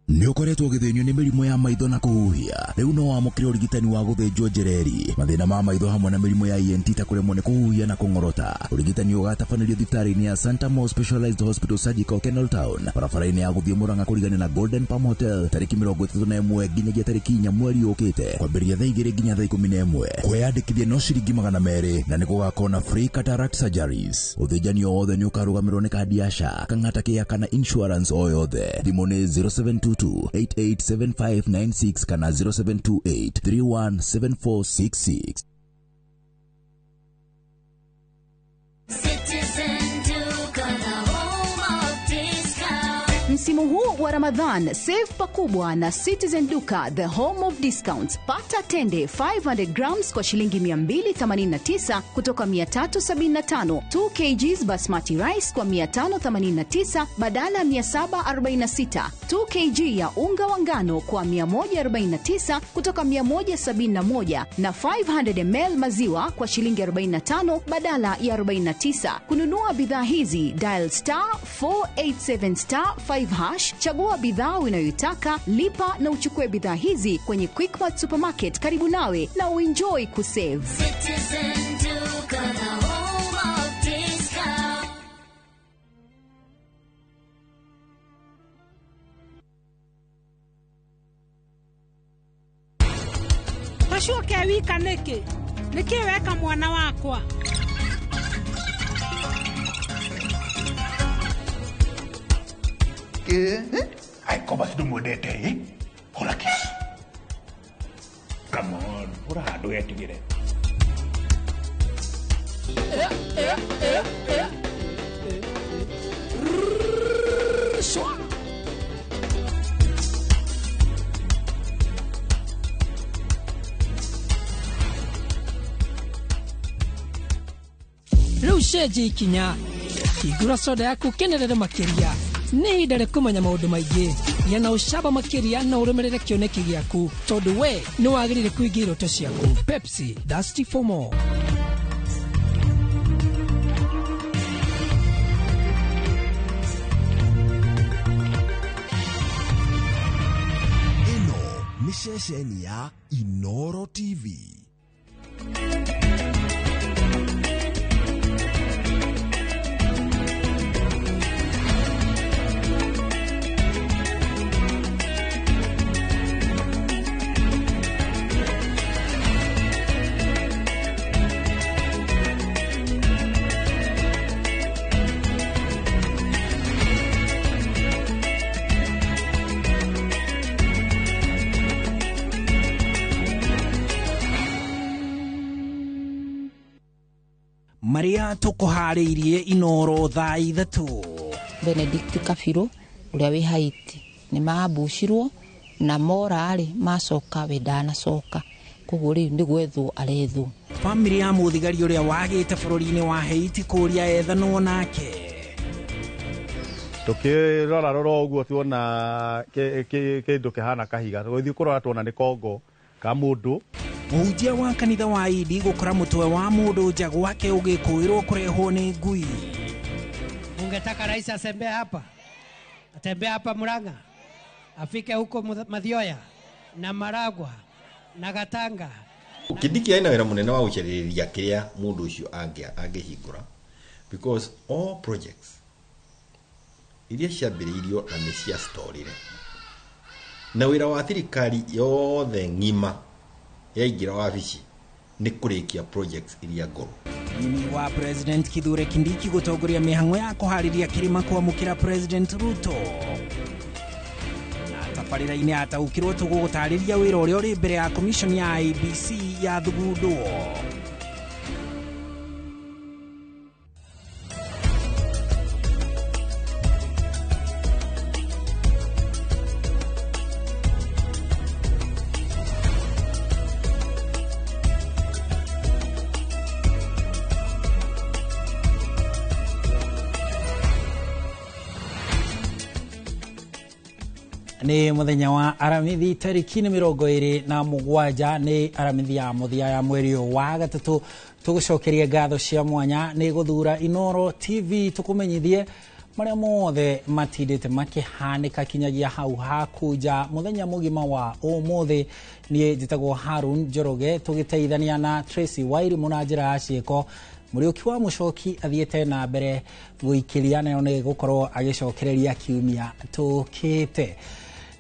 Nĩ ũkoretwo ũgĩthĩnio nĩ mĩrimũ ya maitho na kũhuhia. Rĩu no wamũkĩre ũrigitani wa gũthĩnjwo njereri, mathĩna ma maitho hamwe na mĩrimũ ya ENT ta kũremwo nĩ kũhuhia na kũng'orota. Ũrigitani ũgatabanĩrio thibitarĩ-inĩ ya Santa Mo Specialized Hospital Surgical Kenol Town, barabara-inĩ ya gũthiĩ Murang'a kũrigania na Golden Palm Hotel, tarĩki 31 nginyagia tarĩki 4 mweri ũkĩte, kwambĩrĩria thaa 2 nginya thaa 11. Kwĩyandĩkithia no ciringi 200 na nĩ gũgakorwo na free cataract surgeries. Ũthĩnjani o wothe nĩ ũkarũgamĩrĩrwo nĩ kandi ya SHA, Kang'ata Care kana insurance o yothe. Thimũ nĩ 0722 887596 kana 0728 317466. Citizen Duka, the home of discount. Msimu huu wa Ramadhan, save pakubwa na Citizen Duka, the home of discounts. Pata tende 500 grams kwa shilingi 289 kutoka 375, 2 kgs basmati rice kwa 589 badala 746, 2 kg ya unga wa ngano kwa 149 kutoka 171 na 500 ml maziwa kwa shilingi 45 badala ya 49. Kununua bidhaa hizi, dial star 487 star 5 hash, chagua bidhaa unayoitaka, lipa na uchukue bidhaa hizi kwenye Quickmart Supermarket karibu nawe na uenjoy kusave. Citizen Duka, the home of discount. Tũcoke wika nĩkĩ? Nĩkĩ weka mwana wakwa? Angĩkorwo basi ndũmwendete ĩ, hũra kiss. Come on, hũra handũ wetigĩre. Rĩu cenjia ikinya, hingũra soda yaku ũkenerere makĩria. Nĩ ihinda rĩa kũmenya maũndũ maingĩ. Gĩa na ũcamba makĩria na ũrũmĩrĩre kĩoneki gĩaku, tondũ we nĩ wagĩrĩire kũhingia iroto ciaku. Pepsi, thirsty for more. Ĩno nĩ ceceni ya Inoro TV. Maria tukuharĩirie Inoro thaa 3. Benedict Kabiru ũrĩa wĩ Haiti nĩ maambucirwo na mora-rĩ macoka we ndanacoka, koguo rĩu nĩ gwethwo arethwo. Bamĩrĩ ya mũthigari ũrĩa wagĩte bũrũri-inĩ wa Haiti kũũria ethanwo nake. Tukirora rora ũguo tuona kĩndũ kĩhana kahiga, tũgĩthiĩ kũrora tuona nĩ kongo ka mũndũ. Mũhunjia wa kanitha wa Idi gũkora mũtwe wa mũndũ nja gwake ũgĩkũĩrwo kũrehwo nĩ ngui. Ungetaka rais asembee hapa, atembee hapa Murang'a, afike huko Mathioya na Maragwa na Gatanga. Kindiki aina wĩra mũnene wa gũcarĩrĩria kĩrĩa mũndũ ũcio angĩhingũra, because all projects iria ciambĩrĩirio na nĩ ciastorire, na wĩra wa thirikari yothe ng'ima yaingĩra wabici nĩ kũrĩkia projects iria ngũrũ. Mũnini wa President Kithure Kindiki gũtongoria mĩhang'o ya kũharĩria kĩrĩma kwamũkĩra President Ruto. Na tabarĩra-inĩ ataũkĩrwo tũgũgũtarĩria wĩra ũrĩa ũrĩ mbere ya commission ya IEBC ya thugundwo. Nĩ mũthenya wa Aramithi tarĩki nĩ 27 nĩ Aramithi ya mũthia ya mweri ũyũ wa gatatũ. Tũgũcokeria ngatho cia mwanya nĩ gũthura Inoro TV tũkũmenyithie marĩa mothe matindĩte makĩhanĩka kinyagia hau hakunja mũthenya mũgima wa ũmũthĩ. Niĩ njĩtagwo Harun Njoroge, tũgĩteithania na Tracy Wairimu na njĩra ya ciĩko. Mũriũki wa Mũcoki athiĩte na mbere gũikĩria nayo nĩ gũkorwo agĩcokereria kiumia tũkĩte.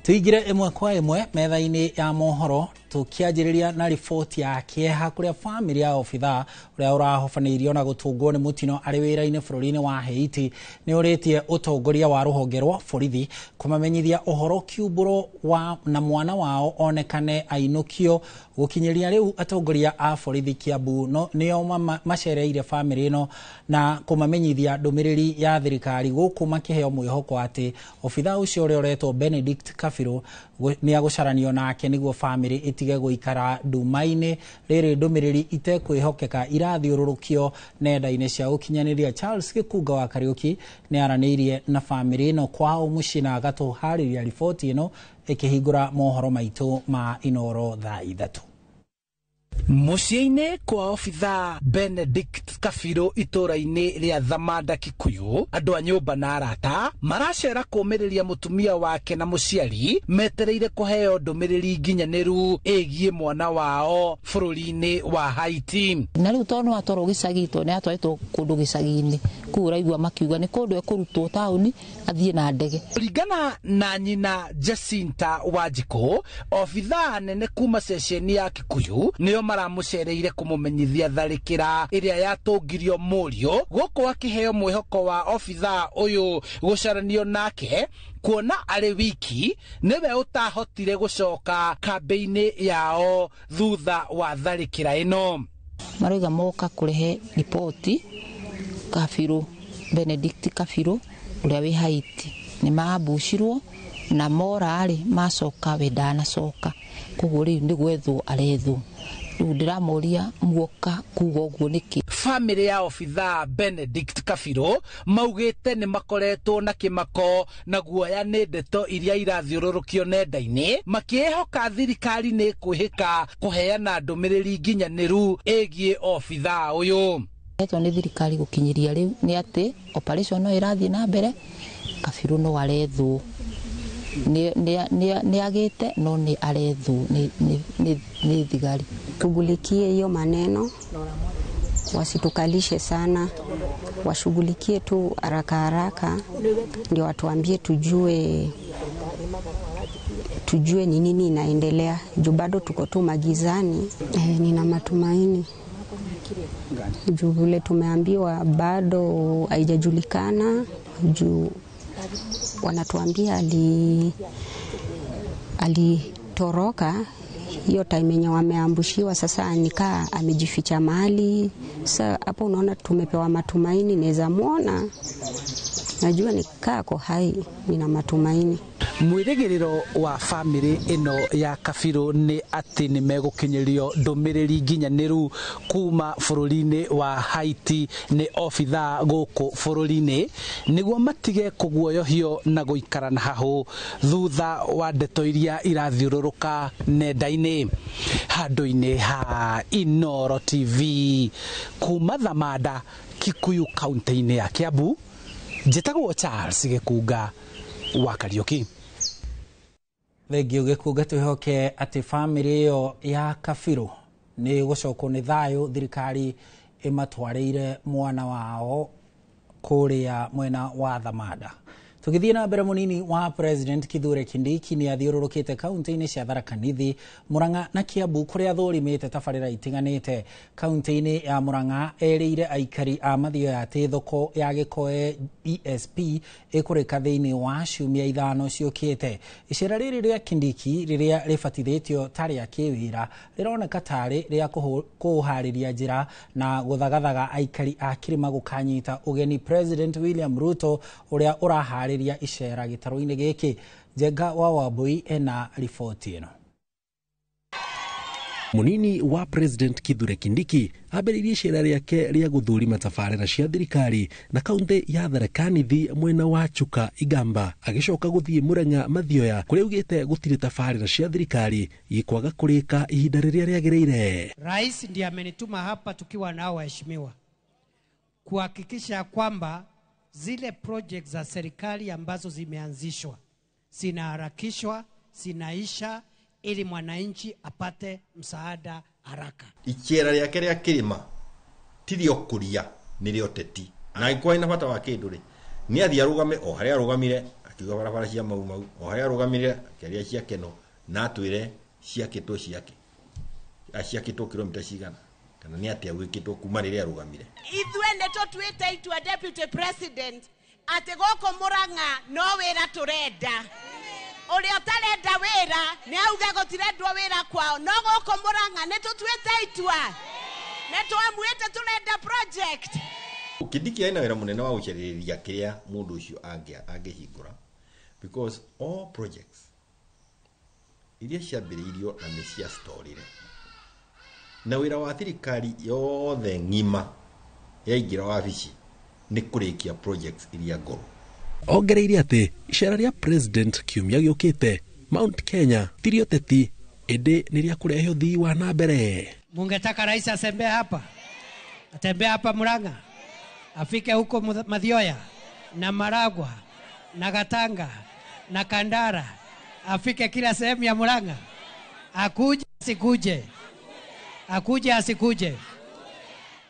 Tuingire ĩmwe kwa ĩmwe metha-inĩ ya mohoro, tũkĩanjĩrĩria na riboti ya kĩeha kũrĩa bamĩrĩ ya obithaa ũrĩa ũrahobanĩirio na gũtũngwo nĩ mũtino arĩ wĩra-inĩ bũrũri-inĩ wa Haiti nĩ ũrĩtie ũtongoria wa rũhonge rwa borithi kũmamenyithia ũhoro kiumbũro wa na mwana wao onekane ainũkio. Gũkinyĩria rĩu atongoria a borithi Kiambu nĩo macereire bamĩrĩ ĩno na kũmamenyithia ndũmĩrĩri ya thirikari, gũkũ makĩheo mwĩhoko atĩ obithaa ũcio ũrĩa ũretwo Benedict Kabiru nĩ agũcaranio nake nĩguo bamĩrĩ ĩtige gũikara nduma-inĩ. Rĩrĩ ndũmĩrĩri itekwĩhokeka irathiũrũrũkio nenda-inĩ cia ũkinyanĩria. Charles Gĩkunga wa Kariũki nĩ aranĩirie na bamĩrĩ ĩno kwao mũciĩ na agatũharĩria riboti ĩno ĩkĩhingũra mohoro maitũ ma Inoro thaa 3. Mũciĩ-inĩ kwa obithaa Benedict Kabiru itũũra-inĩ rĩa Thamanda Kikuyu, andũ a nyũmba na arata maracera kũũmĩrĩria mũtumia wake na mũciari metereire kũheo ndũmĩrĩri nginyanĩru ĩgiĩ mwana wao bũrũri-inĩ wa Haiti. Na rĩu tondũ nĩ watwarwo gĩcagi, tondũ nĩ atwarĩtwo kũndũ gĩcagi-inĩ Kuu ũraigua makiuga nĩ kũndũ ekũrutwo taũni athiĩ na ndege. Kũringana na nyina Jacinta Wanjikũ, obithaa nene kuma ceceni ya Kikuyu nĩo maramũcereire kũmũmenyithia tharĩkĩra ĩrĩa yatũngirio mũriũ, gũkũ akĩheo mwĩhoko wa obithaa ũyũ gũcaranio nake kuona arĩ wiki nĩwe ũtahotire gũcoka kambĩ-inĩ yao thutha wa tharĩkĩra ĩno. Marauga moka kũrehe riboti Kabiru, Benedict Kabiru ũrĩa wĩ Haiti nĩ maambucirwo na mora rĩ macoka we ndanacoka, koguo rĩu nĩ gwethwo arethwo. Rĩu ndĩramũria muoka kuga ũguo nĩkĩ? Famĩlĩ ya obithaa Benedict Kabiru maugĩte nĩ makoretwo na kĩmako na guoya nĩ ndeto iria irathiũrũrũkio nenda-inĩ, makĩĩhoka thirikari nĩ ĩkwĩhĩka kũheana ndũmĩrĩri nginyanĩru ĩgiĩ obithaa ũyũ. Etwo nĩ thirikari gũkinyĩria rĩu nĩ atĩ operation no ĩrathiĩ na mbere, Kabiru no arethwo, nĩ agĩte no nĩ arethwo nĩ thigari. Tushughulikie hiyo maneno, wasitukalishe sana, washughulikie tu haraka haraka ndio watuambie tujue ni nini inaendelea, juu bado tuko tu magizani. Nina matumaini juu vile tumeambiwa bado haijajulikana, juu wanatuambia alitoroka hiyo time yenye wameambushiwa. Sasa nikaa amejificha mahali. Sasa hapo unaona tumepewa matumaini, naweza muona, najua nikaa ko hai, nina matumaini. Mwĩrĩgĩrĩro wa famĩlĩ ĩno ya Kabiru nĩ atĩ nĩ megũkinyĩrio ndũmĩrĩri nginyanĩru kuma bũrũri-inĩ wa Haiti nĩ obithaa gũkũ bũrũri-inĩ, nĩguo matige kũguoyohio na gũikara na hahũ thutha wa ndeto iria irathiũrũrũka nenda-inĩ. Handũ-inĩ ha Inooro TV kuma Thamanda, Kikuyu, kaunti-inĩ ya Kiambu, njĩtagwo Charles Gĩkunga wa Kariũki. Thengio Gĩkunga, twĩhoke atĩ famĩlĩ ĩyo ya Kabiru nĩ gũcokwo nĩ thayũ, thirikari ĩmatwarĩire mwana wao kũrĩa mwena wa Thamanda. Tũgĩthiĩ na mbere, mũnini wa President Kithure Kindiki nĩ athiũrũrũkĩte kaunti-inĩ cia Tharaka Nithi, Murang'a na Kiambu kũrĩa athũrimĩte tabarĩra itiganĩte. Kaunti-inĩ ya Murang'a erĩire aikari a Mathioya atĩ thoko ya Gĩkoe ESP ĩkũrĩka thĩinĩ wa ciumia 5 ciũkĩte. Icera rĩrĩ rĩa Kindiki rĩrĩa rĩbatithĩtio ta rĩa kĩwĩra rĩroneka tarĩ rĩa kũharĩria njĩra na gũthagathaga aikari a kĩrĩma gũkanyita ũgeni President William Ruto ũrĩa ũraharĩria icera gĩtarũ-inĩ gĩkĩ. Njenga wa Wambui ena riboti ĩno. Munini wa President Kithure Kindiki ambĩrĩirie icera rĩake rĩa gũthũrima tabarĩra cia thirikari na kaunti ya Tharaka Nithi mwena wa Chuka Igamba, agĩcoka gũthiĩ Murang'a Mathioya kũrĩa augĩte gũtirĩ tabarĩra cia thirikari ikwaga kũrĩka ihinda rĩrĩa rĩagĩrĩire. Rais ndiye amenituma hapa tukiwa nao waheshimiwa kuhakikisha kwamba zile projects za serikali ambazo zimeanzishwa zinaharakishwa, zinaisha ili mwananchi apate msaada haraka. Icera rĩake rĩa kĩrĩma ti rĩa ũkũria, nĩ rĩa ũteti, na angĩkorwo ena bata wa kĩndũ rĩ, nĩ athiĩ arũgame o harĩa arũgamire akiuga barabara cia Mau Mau, o harĩa arũgamire akĩaria cia Keno, na atwĩre ciakĩtwo ciake ciakĩtwo kilomita cigana kana nĩ atĩa gwĩkĩtwo kuma rĩrĩa arũgamire. Ithuĩ nĩ tũtuĩte itua Deputy President atĩ gũkũ Murang'a no wĩra tũrenda. Ũrĩa ũtarenda wĩra nĩ auge gũtirendwo wĩra kwao, no gũkũ Murang'a nĩ tũtuĩte itua, nĩ twamuĩte tũrenda project. Kindiki ena wĩra mũnene wa gũcarĩria kĩrĩa mũndũ ũcio angĩhingũra, because all projects iria ciambĩrĩirio na nĩ ciastorire, na wĩra wa thirikari yothe ng'ima yaingĩra wabici nĩ kũrĩkia projects iria ngũrũ. Ongereire atĩ icera rĩa President kiumia gĩũkĩte Mount Kenya ti rĩa ũteti ĩndĩ nĩ rĩa kũrehe ũthii wa na mbere. Mungetaka rais asembee hapa, atembee hapa Murang'a, afike huko Mathioya na Maragwa na Gatanga na Kandara, afike kila sehemu ya Murang'a, akuje asikuje, akuje asikuje.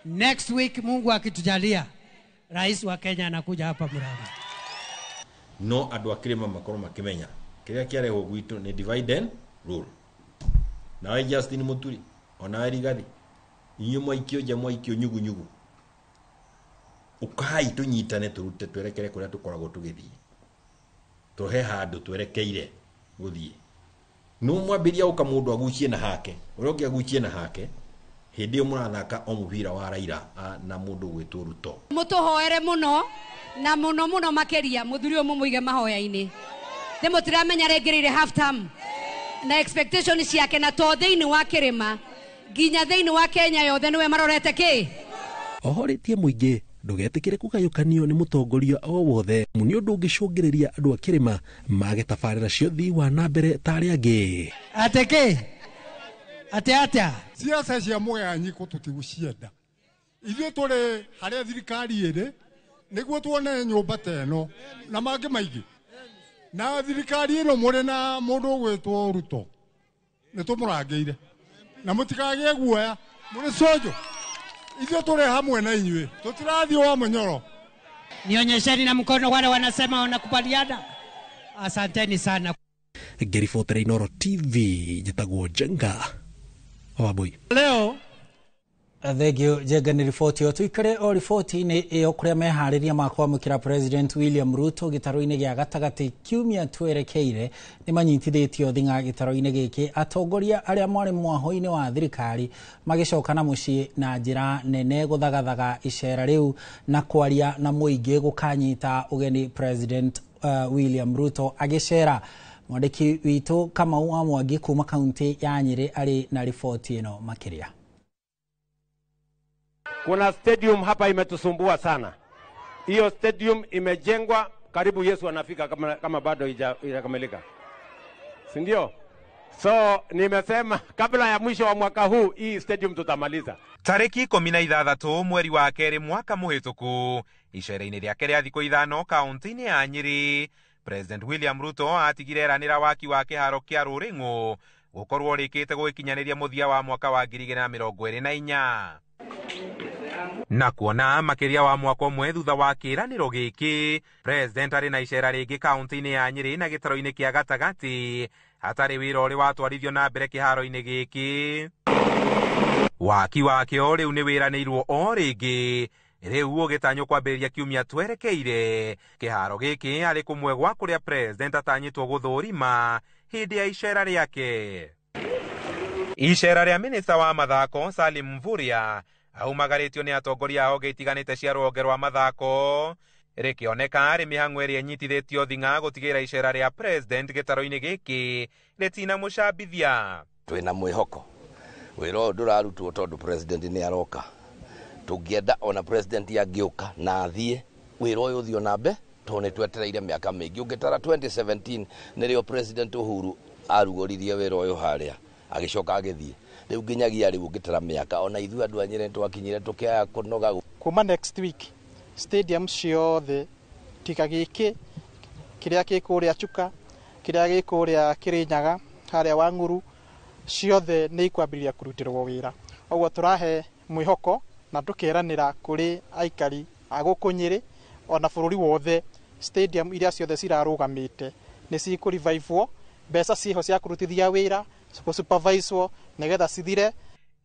Next week Mungu akitujalia, Rais wa Kenya anakuja hapa Murang'a. No andũ a kĩrĩma makorwo makĩmenya kĩrĩa kĩarehwo gwitũ nĩ divide and rule. Nawe Justin Muturi, onawe Rigathi, inyuĩ mwaikio nja, mwaikio nyugunyugu, ũkai tũnyitane, tũrute twerekere kũrĩa tũkoragwo tũgĩthiĩ, tũhe handũ twerekeire gũthiĩ. No mwambĩria ũka mũndũ agucie na hake, ũrĩa ũngĩ agucie na hake, hĩndĩ ĩyo mũrathaka o mũbira wa Raila na mũndũ ũgwĩtwo Ruto. Mũtũhoere mũno na mũno mũno makĩria, mũthuri ũyũ mũmũige mahoya-inĩ. Thĩ mũtiramenya rĩngĩrĩire half term na expectation ciake, na to thĩinĩ wa kĩrĩma nginya thĩinĩ wa Kenya yothe nĩwe marorete kĩ. Ohorĩtie mũingĩ ndũgetĩkĩre kũgayũkanio nĩ mũtongoria o wothe, nĩ ũndũ ũngĩcũngĩrĩria andũ a kĩrĩma mage tabarĩra cia ũthii wa na mbere ta arĩa angĩ. Atĩ kĩ? Atĩ atĩa? Siasa cia mũgayanyiko tũtigũcienda. Ithuĩ tũrĩ harĩa thirikari ĩrĩ nĩguo tuone nyũmba ta ĩno na mangĩ maingĩ. Na thirikari ĩno mũrĩ na mũndũ ũgwĩtwo Ruto nĩ tũmũrangĩire, na mũtikagĩe guoya, mũrĩ sojo. Ithuĩ tũrĩ hamwe na inyuĩ, tũtirathiĩ wa mũnyoro. Nionyesheni na mkono wale wanasema wanakubaliana. Asanteni sana. Ngĩribotera Inooro TV, njĩtagwo Njenga Wambui. Leo Thank you Njenga nĩ riboti ĩyo. Tũikare o riboti-inĩ ĩyo, kũrĩa meharĩria ma kwamũkĩra President William Ruto gĩtarũ-inĩ gĩa gatagatĩ kiumia twerekeire nĩ manyitithĩtio thing'a gĩtarũ-inĩ gĩkĩ, atongoria arĩa marĩ mwahũ-inĩ wa thirikari magĩcoka na mũciĩ na njĩra nene gũthagathaga icera rĩu na kwaria na mũingĩ gũkanyita ũgeni President William Ruto agĩcera. Mwandĩki witũ Kamau wa Mwangi kuma kaunti ya Nyĩrĩ arĩ na riboti ĩno makĩria. Kuna stadium hapa imetusumbua sana. Hiyo stadium imejengwa karibu Yesu anafika kama bado haijakamilika. Si ndio? So nimesema kabla ya mwisho wa mwaka huu hii stadium tutamaliza. Tarĩki 16 mweri wa kerĩ mwaka mũhĩtũku, icera-inĩ rĩake rĩa thikũ 5 kaunti-inĩ ya Nyĩrĩ, President William Ruto atigire eranĩra waki wa kĩharo kĩa Rũrĩng'ũ gũkorwo rĩkĩte gũgĩkinyanĩria mũthia wa mwaka wa 2024. Na kuona makĩria wa mwaka ũmwe thutha wa kĩĩranĩro gĩkĩ, President arĩ na icera rĩngĩ kaunti-inĩ ya Nyĩrĩ na gĩtaro-inĩ kĩa gatagatĩ hatarĩ wĩra ũrĩ watwarithio na mbere kĩharo-inĩ gĩkĩ. Waki wakĩo rĩu nĩ wĩranĩirwo o rĩngĩ, rĩu ũgĩtanywo kwambĩrĩria kiumia twerekeire. Kĩharo gĩkĩ arĩ kũmwe gwa kũrĩa President atanyĩtwo gũthũrima hĩndĩ ya icera rĩake. Icera rĩa minista wa mathako Salim Mvurya aumagarĩtio nĩ atongoria a honge itiganĩte cia rũhonge rwa mathako, rĩkĩoneka arĩ mĩhang'o ĩrĩa ĩnyitithĩtio thing'a gũtigĩrĩra icera rĩa President gĩtaro-inĩ gĩkĩ rĩtinamũcambithia. Twĩna mwĩhoko wĩra ũyũ ndũrarutwo tondũ President nĩ aroka. Tũngĩenda ona President angĩũka na athiĩ, wĩra ũyũ ũthiĩ na mbere tondũ nĩ twetereire mĩaka mĩingĩ. Ũngĩtara 2017 nĩrĩo President Uhuru arugũririe wĩra ũyũ harĩa, agĩcoka agĩthiĩ. Rĩu nginyagia rĩu ũngĩtara mĩaka, ona ithuĩ andũ a Nyĩrĩ nĩtwakinyire tũkĩaya kũnoga. Kuma next week stadium ciothe tiga gĩkĩ kĩrĩa kĩ kũrĩa Chuka, kĩrĩa gĩ kũrĩa Kĩrĩnyaga, harĩa Wang'uru, ciothe nĩ ikwambĩrĩria kũrutĩrwo wĩra. Ũguo tũrahe mwĩhoko na tũkeranĩra kũrĩ aikari a gũkũ Nyĩrĩ ona bũrũri wothe, stadium iria ciothe cirarũgamĩte nĩ cikũrivivwo, mbeca ciĩho cia kũrutithia wĩra, gũsuperviswo nĩgetha cithire.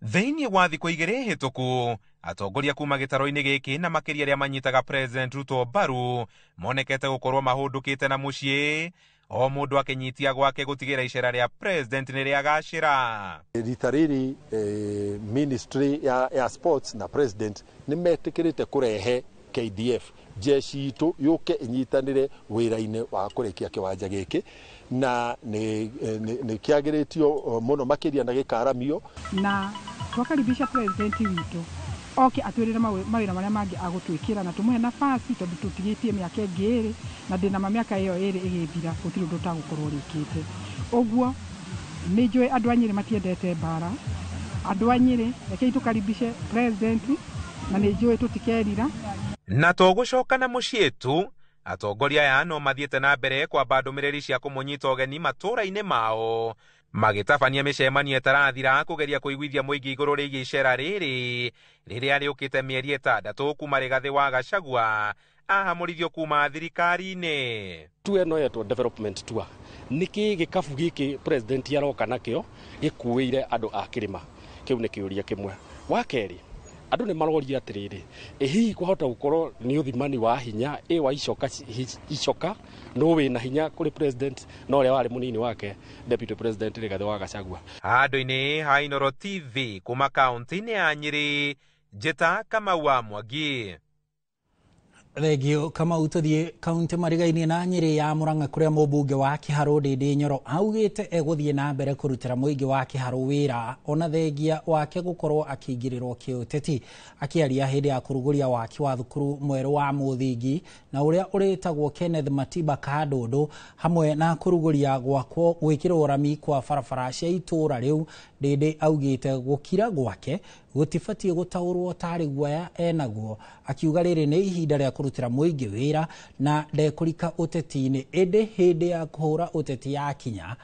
Thĩinĩ wa thikũ 2 hĩtũku, atongoria kuma gĩtaro-inĩ gĩkĩ na makĩria arĩa manyitaga President Ruto mbaru monekete gũkorwo mahũndũkĩte na mũciĩ, o mũndũ akĩnyitia gwake gũtigĩra icera rĩa President nĩ rĩagacĩra. Rita rĩrĩ ministry ya sports na President nĩ metĩkĩrĩte kũrehe KDF jeshi itũ yũke ĩnyitanĩre wĩra-inĩ wa kũrĩkia kĩwanja gĩkĩ, na nĩ kĩagĩrĩtio mũno makĩria na gĩkaramio. Na twakaribisha President witũ oke atwĩrĩre mawĩra marĩa mangĩ agũtwĩkĩra na tũmũhe nafasi tondũ tũtigĩtie mĩaka ĩngĩ 2, na ndĩna ma mĩaka ĩyo 2 ĩgĩthira gũtirĩ ũndũ ũtagũkorwo ũrĩkĩte. Ũguo nĩ njũĩ andũ a Nyĩrĩ matiendete mbara. Andũ a Nyĩrĩ rekei tũkaribishe President na nĩ njũĩ tũtikerira. Na to gũcoka na mũciĩ tu, atongoria aya no mathiĩte na mbere kwamba ndũmĩrĩri cia kũmũnyita ũgeni matũũra-inĩ mao, Magĩtabania mĩcemanio ĩtarathira kũgeria kũiguithia mũingĩ igũrũ rĩgiĩ icera rĩrĩ rĩrĩa rĩũkĩte mĩeri 6 kuma Rigathĩ wa Gachagua ahamũrithio kuma thirikari-inĩ. Tour ĩno yetwo development tour. Nĩkĩ gĩkabu gĩkĩ president aroka nakĩo gĩkuĩire andũ a kĩrĩma? Kĩu nĩ kĩũria kĩmwe. Wa kerĩ, andũ nĩ maroria atĩrĩrĩ, ĩ hihi kwahota gũkorwo nĩ ũthimani wa hinya ĩ wa icoka icoka no wĩna hinya kũrĩ president na ũrĩa warĩ mũnini wake deputy president Rigathĩ wa Gachagua. Handũ-inĩ ha Inooro TV kuma kaunti-inĩ ya Nyĩrĩ, Njĩta Kamau wa Mwangi. Thengio Kamau. Tũthiĩ kaunti marigainie na Nyĩrĩ ya Murang'a kũrĩa mũmbunge wa Kĩharũ Ndĩndĩ Nyoro augĩte egũthiĩ na mbere kũrutĩra mũingĩ wa Kĩharũ wĩra ona thengia wake gũkorwo akĩingĩrĩrwo kĩũteti. Akĩaria hĩndĩ ya kũrugũria waki wa thukuru mwerũ wa mũthingi na ũrĩa ũrĩtagwo Kenneth Matiba Kandũndũ hamwe na kũrugũria gwakwo gwĩkĩrwo rami kwa barabara cia itũũra rĩu, Ndĩndĩ augĩte gũkira gwake gũtibatiĩ gũtaũrwo tarĩ guoya enaguo, akiuga rĩrĩ nĩ ihinda rĩa kũrutĩra mũingĩ wĩra na ndekũrika ũteti-inĩ, ĩndĩ hĩndĩ ya kũhũra ũteti yakinya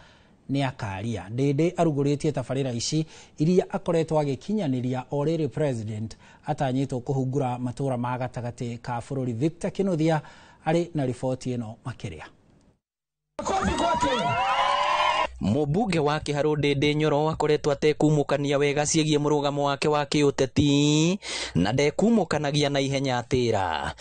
nĩ akaria. Ndĩndĩ arugũrĩtie tabarĩra ici iria akoretwo agĩkinyanĩria o rĩrĩ president atanyĩtwo kũhungura matũũra ma gatagatĩ ka bũrũri. Victor Kinuthia arĩ na riboti ĩno makĩria. Mũmbunge wa Kĩharũ Ndĩndĩ Nyoro akoretwo atekumũkania wega ciĩgiĩ mũrũgamo wake wa kĩũteti na ndekumũkanagia na ihenya atĩra.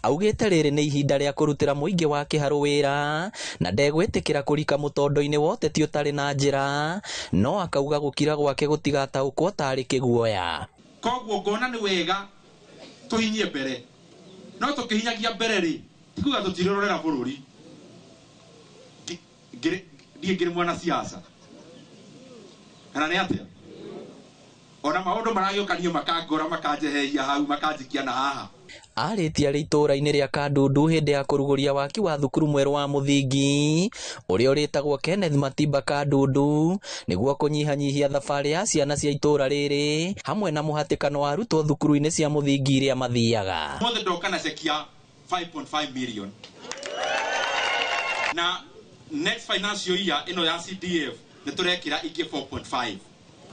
Augĩte rĩrĩ nĩ ihinda rĩa kũrutĩra mũingĩ wa Kĩharũ wĩra na ndegwĩtĩkĩra kũrika mũtondo-inĩ wa ũteti ũtarĩ na njĩra, no akauga gũkira gwake gũtigataũkwo tarĩ kĩguoya. Koguo ngona nĩ wega tũhinyie mbere, no tũkĩhinyagia mbere rĩ ti kuga tũtirorera bũrũri. Ndiĩ ngĩrĩ mwana siasa kana nĩ atĩa? Ona maũndũ maragĩũkanio makangora makanjeheria hau makanjikia na haha. Arĩtie arĩ itũũra-inĩ rĩa Kandundu hĩndĩ ya kũrugũria waki wa thukuru mwerũ wa mũthingi ũrĩa ũrĩtagwo Kenneth Matiba Kandundu nĩguo kũnyihanyihia thabarĩ ya ciana cia itũũra rĩrĩ hamwe na mũhatĩkano wa arutwo thukuru-inĩ cia mũthingi iria mathiaga. Mothe ndoka na ceki ya 5.5 million na next financial year ĩno ya CDF nĩ tũrekĩra ingĩ 4.5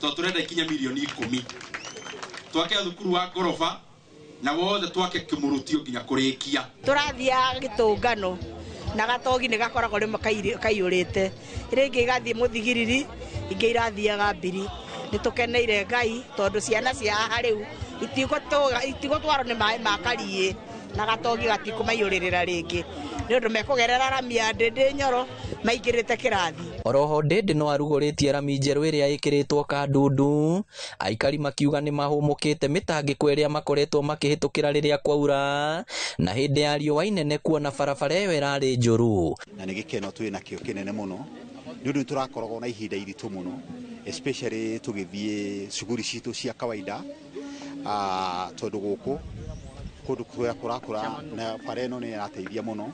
tondũ tũrenda ikinya milioni 10. Twake thukuru wa ngoroba na wothe twake kĩmũrutio nginya kũrĩkia. Tũrathiaga gĩtũngano na gatogi nĩ gakoragwo rĩmwe kaiyũrĩte, rĩngĩ igathiĩ mũthigiriri, ingĩ irathiaga mbiri. Nĩ tũkeneire Ngai tondũ ciana cia haha rĩu itigũtwarwo nĩ maĩ ma kariĩ na gatogi gatikũmaiyũrĩrĩra rĩngĩ nĩ ũndũ mekũgerera rami ya Ndĩndĩ Nyoro maingĩrĩte kĩrathi. Oroho Ndĩndĩ no arugũrĩtie rami njerũ ĩrĩa ĩkĩrĩtwo Kandundu, aikari makiuga nĩ mahũmũkĩte mĩtangĩko ĩrĩa makoretwo makĩhĩtũkĩra rĩrĩa kwaura na hĩndĩ ya riũa inene kuona barabara ĩyo ĩrarĩ njũru. Na nĩ gĩkeno twĩ nakĩo kĩnene mũno nĩ ũndũ tũrakoragwo na ihinda iritũ mũno especially tũgĩthiĩ cuguri citũ cia kawaida, tondũ gũkũ kũndũ kũrĩa kũrakũra na bara ĩno nĩ ĩrateithia mũno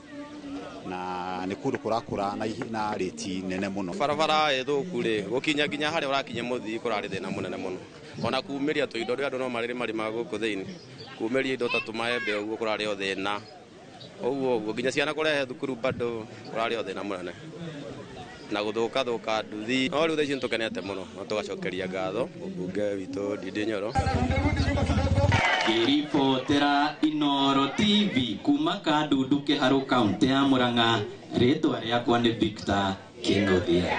na nĩ kũndũ kũrakũra na rĩti nene mũno. Barabara ĩthũku rĩ gũkinya nginya harĩa ũrakinya mũthii kũrarĩ thĩna mũnene mũno, ona kumĩria tũindo rĩ andũ no marĩrĩ marĩmaga gũkũ thĩinĩ, kumĩria indo ta tũmaembe ũguo kũrarĩ o thĩna ũguo ũguo, nginya ciana kũrehe thukuru bado kũrarĩ o thĩna mũnene na gũthũka thũka nduthi. No rĩu thaa ici nĩtũkenete mũno na tũgacokeria ngatho mũmbunge witũ Ndĩndĩ Nyoro. Ngĩribotera Inooro TV kuma Kandundu Kĩharũ kaunti ya Murang'a, rĩtwa rĩakwa nĩ Victor Kinuthia.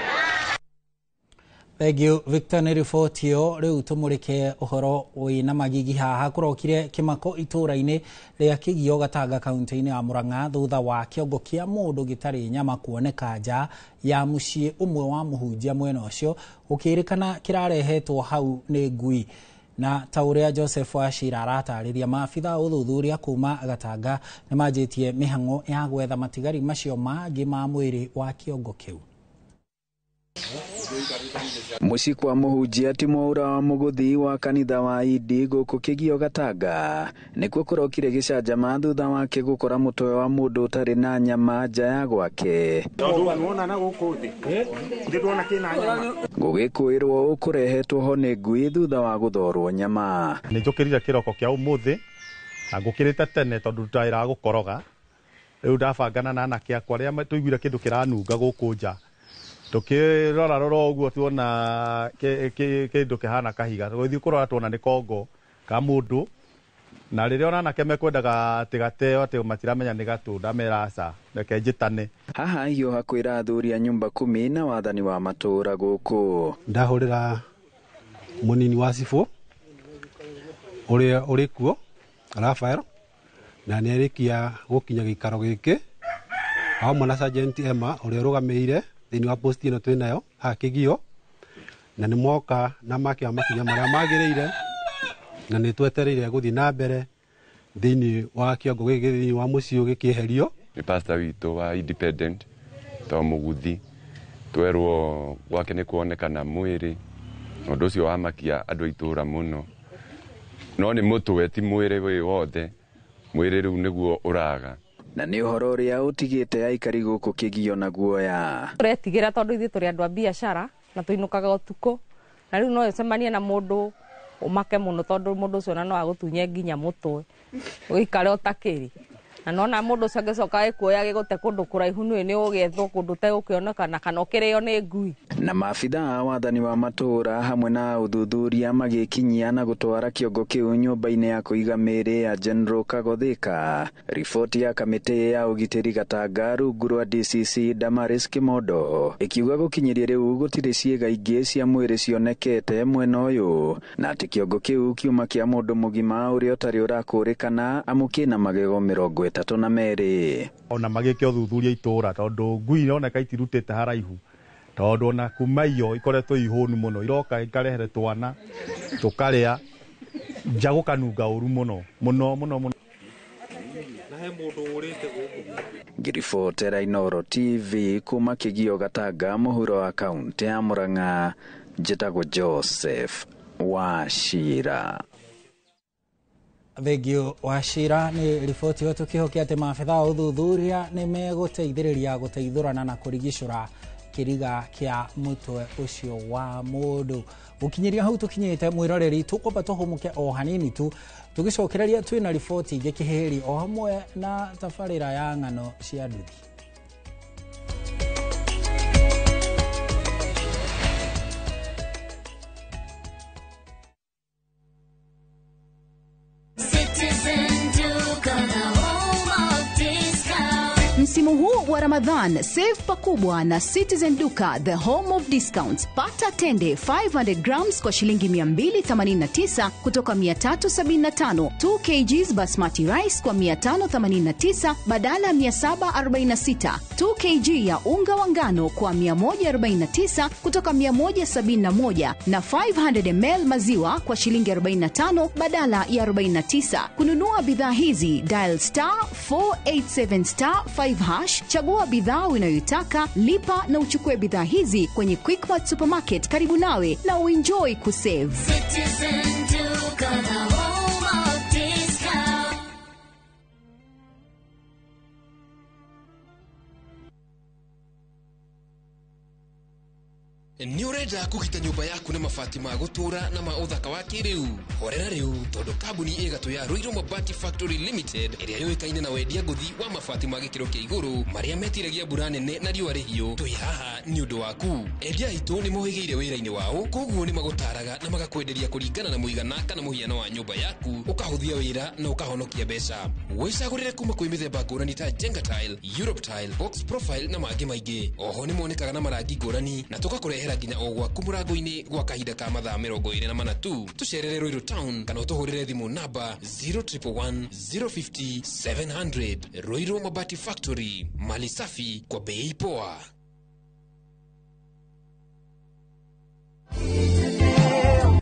Thank you Victor nĩ riboti ĩyo. Rĩu tũmũrĩke ũhoro wĩna magigi haha. Kũrokire kĩmako itũũra-inĩ rĩa Kĩgio Gatanga kaunti-inĩ ya Murang'a thutha wa kĩongo kĩa mũndũ gĩtarĩ nyama kuoneka nja ya mũciĩ ũmwe wa mũhunjia mwena ũcio, gũkĩrĩkana kĩrarehetwo hau nĩ ngui. Na ta ũrĩa Joseph Wachira aratarĩria, maabitha a ũthuthuria kuma Gatanga nĩ manjĩtie mĩhang'o ya gwetha matigari macio mangĩ ma mwĩrĩ wa kĩongo kĩu. Mũciĩ kwa mũhunjia ti Mwaura wa Mũgũthi wa kanitha wa Idi gũkũ Kĩgio Gatanga nĩkuo kũrokire gĩcanjama thutha wake gũkora mũtwe wa mũndũ ũtarĩ na nyama nja ya gwake. Gũgĩkũĩrwo ũkũrehetwo ho nĩ ngui thutha wa gũthorwo nyama. Nĩ njũkĩrire kĩroko kĩa ũmũthĩ na ngũkĩrĩte tene tondũ ndutaga gũkoroga. Rĩu ndabangana na anake akwa arĩa tũiguire kĩndũ kĩranunga gũkũ nja. Tukirora rora ũguo tuona kĩndũ kĩhana kahiga, tũgĩthiĩ kũrora tuona nĩ kongo ka mũndũ, na rĩrĩa ona anake mekwendaga atĩ gateo atĩ matiramenya nĩ gatũ, ndamera aca, reke njĩtane. Haha hiũha kwĩra athuri a nyumba kumi na wathani wa matũũra gũkũ. Ndahũrĩra mũnini wa cibũ ũrĩa ũrĩ kuo Rafael, na nĩ arĩkia gũkinya gĩikaro gĩkĩ hamwe na Sergeant Emma ũrĩa ũrũgamĩrĩire thĩinĩ wa post ĩno twĩ nayo haha Kĩgio, na nĩ moka na makĩoya makinya marĩa magĩrĩire, na nĩ twetereire gũthiĩ na mbere thĩinĩ wa kĩongo gĩkĩ thĩinĩ wa mũciĩ ũyũ gĩkĩeherio. Nĩ pastor witũ wa independent to Mũguthi, twerwo gwake nĩ kuonekana mwĩrĩ, ũndũ ũcio wamakia andũ a itũũra mũno, no nĩ mũtwe ti mwĩrĩ wĩ wothe, mwĩrĩ rĩu nĩguo ũraga. Na nĩ ũhoro ũrĩa ũtigĩte aikari gũkũ Kĩgio na guoya. Tũretigĩra tondũ ithuĩ tũrĩ andũ a biacara na tũinũkaga ũtukũ, na rĩu no ũcemanie na mũndũ ũmake mũno tondũ mũndũ ũcio no agũtunye nginya mũtwe ũikare ũtakĩrĩ, na nona mũndũ ũcio angĩcoka agĩkuoya agĩgũte kũndũ kũraihu nĩ ũgĩethwo kũndũ ũtegũkĩonekana kana ũkĩrĩo nĩ ngui. Na maabitha a wathani wa matũũra hamwe na ũthuthuria magĩkinyia na gũtwara kĩongo kĩu nyũmba-inĩ ya kũiga mĩĩrĩ ya General Kagothika. Riboti ya kamĩtĩ ya ũgitĩri Gatanga rungu rwa DCC Damaris Kimondo ĩkiuga gũkinyĩria rĩu gũtirĩ ciĩga ingĩ cia mwĩrĩ cionekete mwena ũyũ, na atĩ kĩongo kĩu kiuma kĩa mũndũ mũgima ũrĩa ũtarĩ ũrakũrĩkana amu kĩna magego 32. Ona magĩke ũthuthuria itũũra tondũ ngui ironeka itirutĩte haraihu, tondũ ona kuma iyo ikoretwo ihũnu mũno, iroka ikarehere twana tũkarĩa nja gũkanunga ũru mũno mũno mũno mũno. Ngiribotera Inooro TV kuma Kĩgio Gatanga mũhuro wa kaũntĩ ya Murang'a, njĩtagwo Joseph Wachira. Thengio Wachira nĩ riboti ĩyo tũkĩhokia atĩ maabitha a ũthuthuria nĩ megũteithĩrĩria gũteithũrana na kũrigicũra kĩriga kĩa mũtwe ũcio wa mũndũ. Gũkinyĩria hau tũkinyĩte mwĩroreri, tũkwamba tũhũmũke o hanini tu tũgĩcokereria twĩna riboti ingĩ kĩhĩri o hamwe na tabarĩra ya ng'ano cia nduthi. Msimu huu wa Ramadhan, save pakubwa na Citizen Duka, the home of discounts. Pata tende 500 grams kwa shilingi 289 kutoka 375, 2 kgs basmati rice kwa 589 badala 746, 2 kg ya unga wa ngano kwa 149 kutoka 171 na 500 ml maziwa kwa shilingi 45 badala ya 49. Kununua bidhaa hizi, dial star 487 star 5 hash, chagua bidhaa unayoitaka, lipa na uchukue bidhaa hizi kwenye Quickmart Supermarket karibu nawe na uenjoy kusave. Citizen Duka, the home of discount. Nĩ ũrenda kũgita nyũmba yaku na mabati ma gũtũũra na ma ũthaka wa kĩrĩu? Horera rĩu tondũ kambuni ĩgatũ ya Ruiru Mabati Factory Limited ĩrĩa yũĩkaine na wendia ngũthi wa mabati ma gĩkĩro kĩa igũrũ marĩa metiragia mbura nene na riũa rĩhiũ, twĩ haha nĩ ũndũ waku. Endia aitũ nĩ mohĩgĩire wĩra-inĩ wao, koguo nĩ magũtaraga na magakwenderia kũringana na mũigana kana mũhiano wa nyũmba yaku, ũkahũthia wĩra na ũkahonokia mbeca. Wĩcagũrĩre kuma kwĩ mĩthemba ngũrani ta Jenga Tile, Europe Tile, Box Profile na mangĩ maingĩ. Oho nĩ monekaga na marangi ngũrani na tũgakũrehera nginya o gwaku mũrango-inĩ gwa kahinda ka mathaa 24 tu. Tũcerere Ruiru Town kana ũtũhũrĩre thimũ namba 0111 050 700. Ruiru Mabati Factory, mali safi kwa bei poa.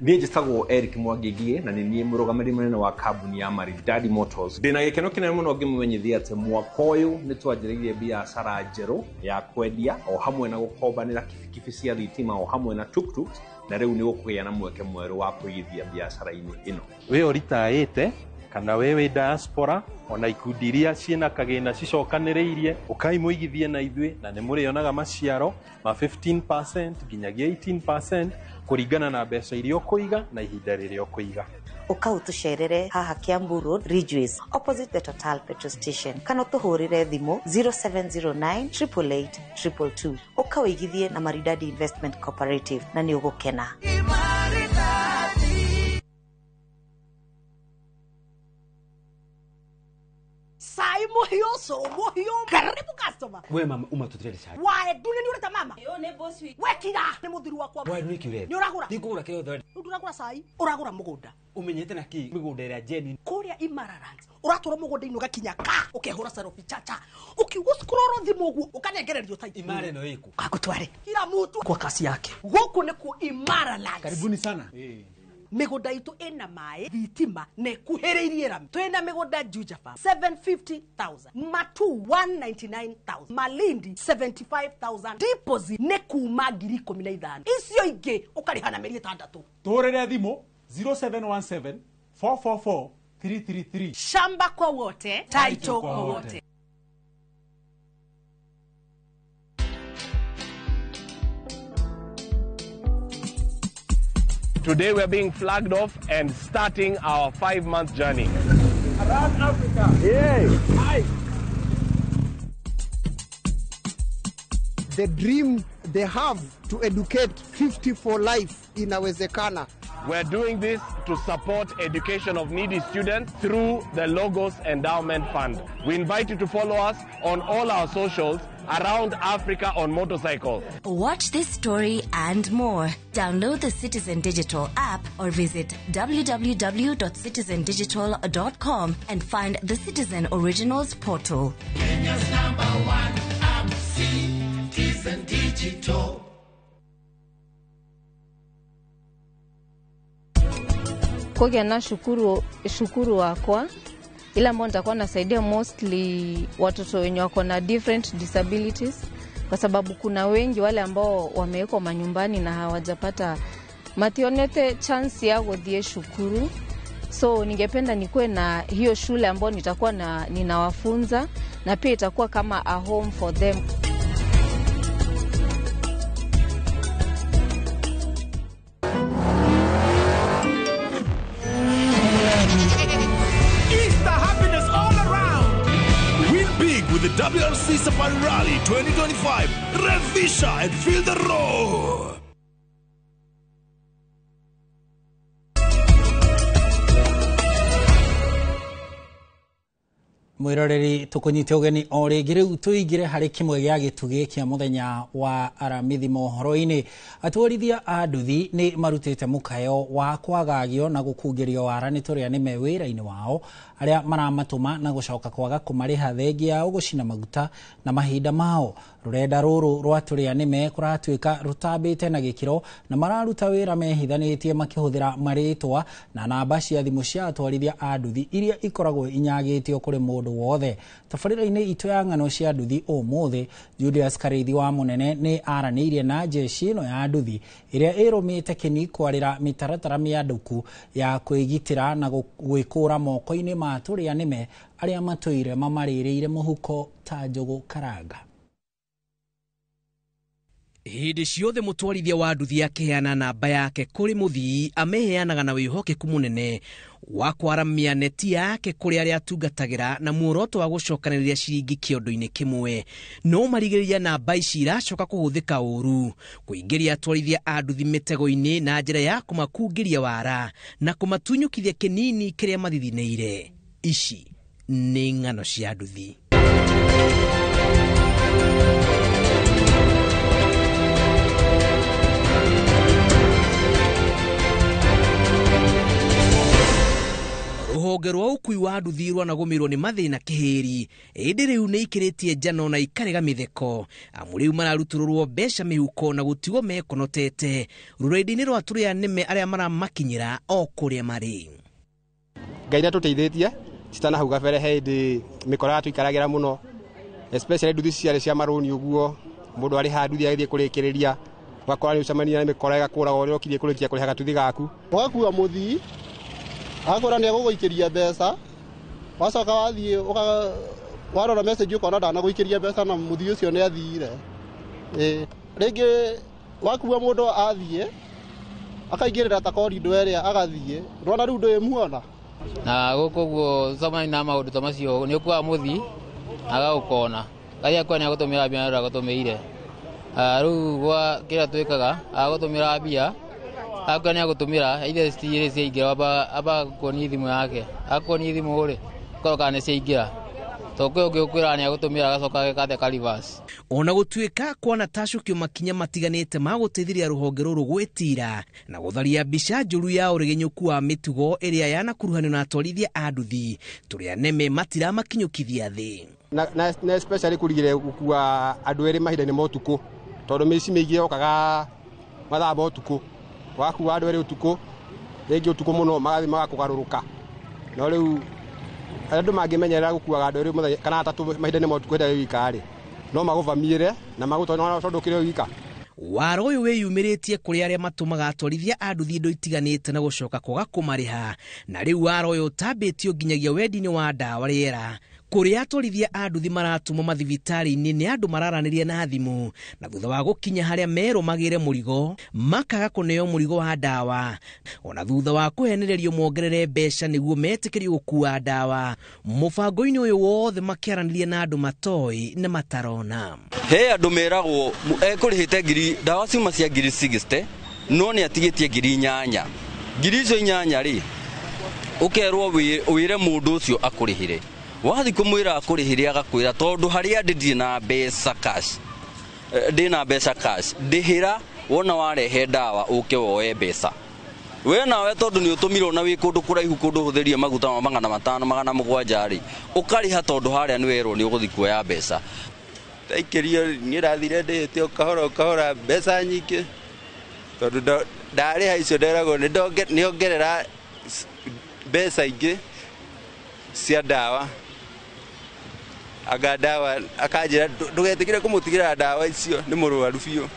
Niĩ njĩtagwo Eric Mwangi na nĩ niĩ mũrũgamĩrĩri mũnene wa kambuni ya Maridadi Motors. Ndĩna gĩkeno kĩnene mũno ngĩmũmenyithia atĩ mwaka ũyũ nĩ twanjĩrĩirie biacara njerũ ya kwendia o hamwe na gũkombanĩra kibikibi cia thitima o hamwe na tuktuk, na rĩu nĩ gũkũgĩa na mweke mwerũ wa kũigithia biacara-inĩ ĩno. Wĩ ũritaĩte kana we wĩ diaspora ona ikundi iria ciĩna kagĩna cicokanĩrĩirie, ũkai mũigithie na ithuĩ na nĩ mũrĩonaga maciaro ma 15% nginyagia 18% kũringana na mbeca iria ũkũiga na ihinda rĩrĩa ũkũiga. Ũka ũtũcerere haha Kiambu Road, Ridgeways, opposite the Total petrol station, kana ũtũhũrĩre thimũ 0709 888 222. Ũka ũigithie na Maridadi Investment Cooperative na nĩ ũgũkena. Cai muhiũ, cũrũ mũhiũ, karibu customer. We mama uma tutirere cai. Wae ndune nĩ ũreta mama. Wekira nĩ mũthuri wakwa. Wae ndune kĩ ũrenda? Nĩ ũragũra. Ndikũgũra kĩrĩa ũrenda. Rĩu ndũragũra cai, ũragũra mũgũnda. Ũmenyete na kĩ mĩgũnda ĩrĩa genuine? Kũrĩa Imaralands ũratwarwo mũgũnda-inĩ ũgakinya ka ũkehũra selfie chacha ũkiuga scroll thimũ ũguo ũkanengererio title. Imara ĩno ĩkũ? Ngagũtware kila mtu kwa kasi yake. Gũkũ nĩkuo Imaralands. Karibuni sana. Mĩgũnda itũ ĩna maĩ, thitima na ĩkuhĩrĩirie rami. Twĩna mĩgũnda Juja Farm 750,000, Matu 199,000, Malindi 75,000. Deposit nĩ kuma 15,000, icio ingĩ ũkarĩha na mĩeri 6. Tũhũrĩre thimũ 0717 444 333. Shamba kwa wote, title kwa wote. Today we are being flagged off and starting our 5-month journey. Around Africa. Yeah. Hi. The dream they have to educate 50 for life inawezekana. We're doing this to support education of needy students through the Logos Endowment Fund. We invite you to follow us on all our socials around Africa on motorcycle. Watch this story and more. Download the Citizen Digital app or visit www.citizendigital.com and find the Citizen Originals portal. Kenya's number one app, Citizen Digital. Kũgĩa na shukuru wakwa ila ambao nitakuwa nasaidia mostly watoto wenye wako na different disabilities, kwa sababu kuna wengi wale ambao wamewekwa manyumbani na hawajapata mationete chance ya gũthiĩ shukuru. So ningependa nikuwe na hiyo shule ambao nitakuwa na ninawafunza, na pia itakuwa kama a home for them. The WRC Safari Rally 2025. Revisha and feel the roar. Mwiroreri tukunyite ugeni o rĩngĩ rĩu tũingĩre harĩ kĩmwe gĩa gĩtugĩ kĩa mũthenya wa aramithi mohoro-inĩ. Atwarithia a nduthi nĩ marutĩte mũkayo wa kwagagio na gũkungĩrio wara nĩ tũrĩa nĩme wĩra-inĩ wao arĩa maramatũma na gũcoka kwaga kũmarĩha thengia yao gũcina maguta na mahinda mao. Rũrenda rũrũ rwa tũrĩa nĩme kũratuĩka rũtambĩte na gĩkĩro na mararuta wĩra mehithanĩtie makĩhũthĩra marĩtwa na namba cia thimũ cia atwarithia a nduthi iria ikoragwo inyagĩtio kũrĩ mũndũ wothe. Tabarĩra-inĩ itũ ya ng'ano cia nduthi ũmũthĩ, Julius Karĩithi wa Mũnene nĩ aranĩirie na jeshi ĩno ya nduthi ĩrĩa ĩrũmĩte kĩni kwarĩra mĩtaratara mĩandũku ya kwĩgitĩra na gwĩkũra moko-inĩ ma tũrĩa nĩme arĩa matũire mamarĩrĩire mũhuko ta njũgũ karanga. Hĩndĩ ciothe mũtwarithia wa nduthi akĩheana namba yake kũrĩ mũthii ameheanaga na wĩhokeku mũnene wa kwaramia neti yake kũrĩ arĩa atungatagĩra na muoroto wa gũcokanĩrĩria ciringi kĩondo-inĩ kĩmwe. No marigĩrĩria namba ici iracoka kũhũthĩka ũru kũingĩria atwarithia a nduthi mĩtego-inĩ na njĩra ya kũmakungĩria wara na kũmatunyũkithia kĩnini kĩrĩa mathithinĩire. Ici nĩ ng'ano cia nduthi. Rũhonge rwa ũkui wa nduthi rwanagũmĩrwo nĩ mathĩna kĩhĩri ĩndĩ rĩu nĩ ikĩrĩtie njano na ikarega mĩtheko amu rĩu mararutũrũrwo mbeca mĩhuko na gũtigwo mekonotete rũrenda-inĩ rwa tũrĩa nĩme arĩa maramakinyĩra o kũrĩa marĩ. Ngai nĩatũteithĩtie citana hau gabere he hĩndĩ mĩkora yatũikaragĩra mũno, especially nduthi ciarĩ cia marũni ũguo mũndũ arĩha nduthi agĩthiĩ kũrĩkĩrĩria ũgakora nĩ ũcemania na mĩkora ĩgakũraga ũrĩa ũkirie kũrĩkia kũrĩha gatuthi gaku. Ũgakua mũthii akora nĩ egũgũikĩria mbeca, wacoka wathiĩ warora message ũkona ndanagũikĩria mbeca na mũthii ũcio nĩ athire. Rĩngĩ wakua mũndũ athiĩ Akaingĩrĩra ta korindo ĩrĩa agathiĩ. Ndona rĩu ndũĩmuona. Na gũkũ ũguo cemania na maũndũ ta macio nĩ ũkuaga mũthi agagũkona. Gathiĩ akona nĩ agũtũmĩra mbia na ndagũtũmĩire. Rĩu gwa kĩrĩa twĩkaga agũtũmĩra mbia akona nĩ agũtũmĩra either citirĩ ciaingĩra amba kuonia thimũ yake. Akuonia thimũ rĩ ũkarora kana nĩ ciaingĩra. Tondũ kwĩ ũngĩ ũkwĩraga nĩ agũtũmĩra agacoka ageka ka reverse. Ona gũtuĩka kwanatacũkio makinya matiganĩte ma gũteithĩrĩria rũhonge rũrũ gwĩtira na gũtharia mbica njũru ya ũregenyũku wa mĩtugo ĩrĩa yanakuruhanio na atwarithia a nduthi tũrĩa neme matiramakinyũkithia thĩ. Na especially kũrigĩrĩria gũkua andũ erĩ mahinda-inĩ ma ũtukũ tondũ mĩici mĩingĩ yokaga mathaa ma ũtukũ. Wakua andũ erĩ ũtukũ rĩngĩ ũtukũ mũno magathiĩ magakũgarũrũka. No rĩu andũ mangĩmenyerera gũkuaga andũ erĩ mũthenya kana atatũ mahinda-inĩ ma ũtukũ hĩndĩ ĩrĩa wĩ wika-rĩ, no magũvamiĩre na magũtware tondũ ũkĩrĩ wika. Waro ũyũ wĩyumĩrĩtie kũrĩ arĩa matũmaga atwarithia a nduthi indo itiganĩte na gũcoka kwaga kũmarĩha. Na rĩu waro ũyũ ũtambĩtio nginyagia wendi-inĩ wa ndawa rĩera kũrĩa atwarithia a nduthi maratũmwo mathibitarĩ-inĩ nĩ andũ mararanĩria na thimũ na thutha wa gũkinya harĩa merwo magĩre mũrigo makaga kũneo mũrigo wa ndawa ona thutha wa kũhenererio mongerere mbeca nĩguo metĩkĩrio gũkua ndawa. Mũbango-inĩ ũyũ wothe makĩaranĩria na andũ matoĩ na matarona. He andũ meragwo ekũrĩhĩte ngiri ndawa ciuma cia ngiri 60 no nĩ atigĩtie ngiri 8. Ngiri icio 8 rĩ ũkerwo wĩre mũndũ ũcio akũrĩhĩre. Wathi kumwira akurihire agakwira tondu haria ndi na mbeca cash ndi na mbeca cash ndihira wona warehe ndawa uke woe mbeca we nawe tondu ni utumirwo na wi kundu kuraihu kundu huthirie maguta ma 500 700 ri ukariha tondu haria ni werwo ni uguthi kuoya mbeca. Ndaikirio ni ndathire ndihite o kahora o kahora mbeca nyingĩ tondu ndariha icio nderagwo ni ongerera mbeca ingĩ cia ndawa. Aga ndawa akanjĩra ndũgetĩkĩre kũmũtigĩra ndawa icio nĩ mũrwaru biũ.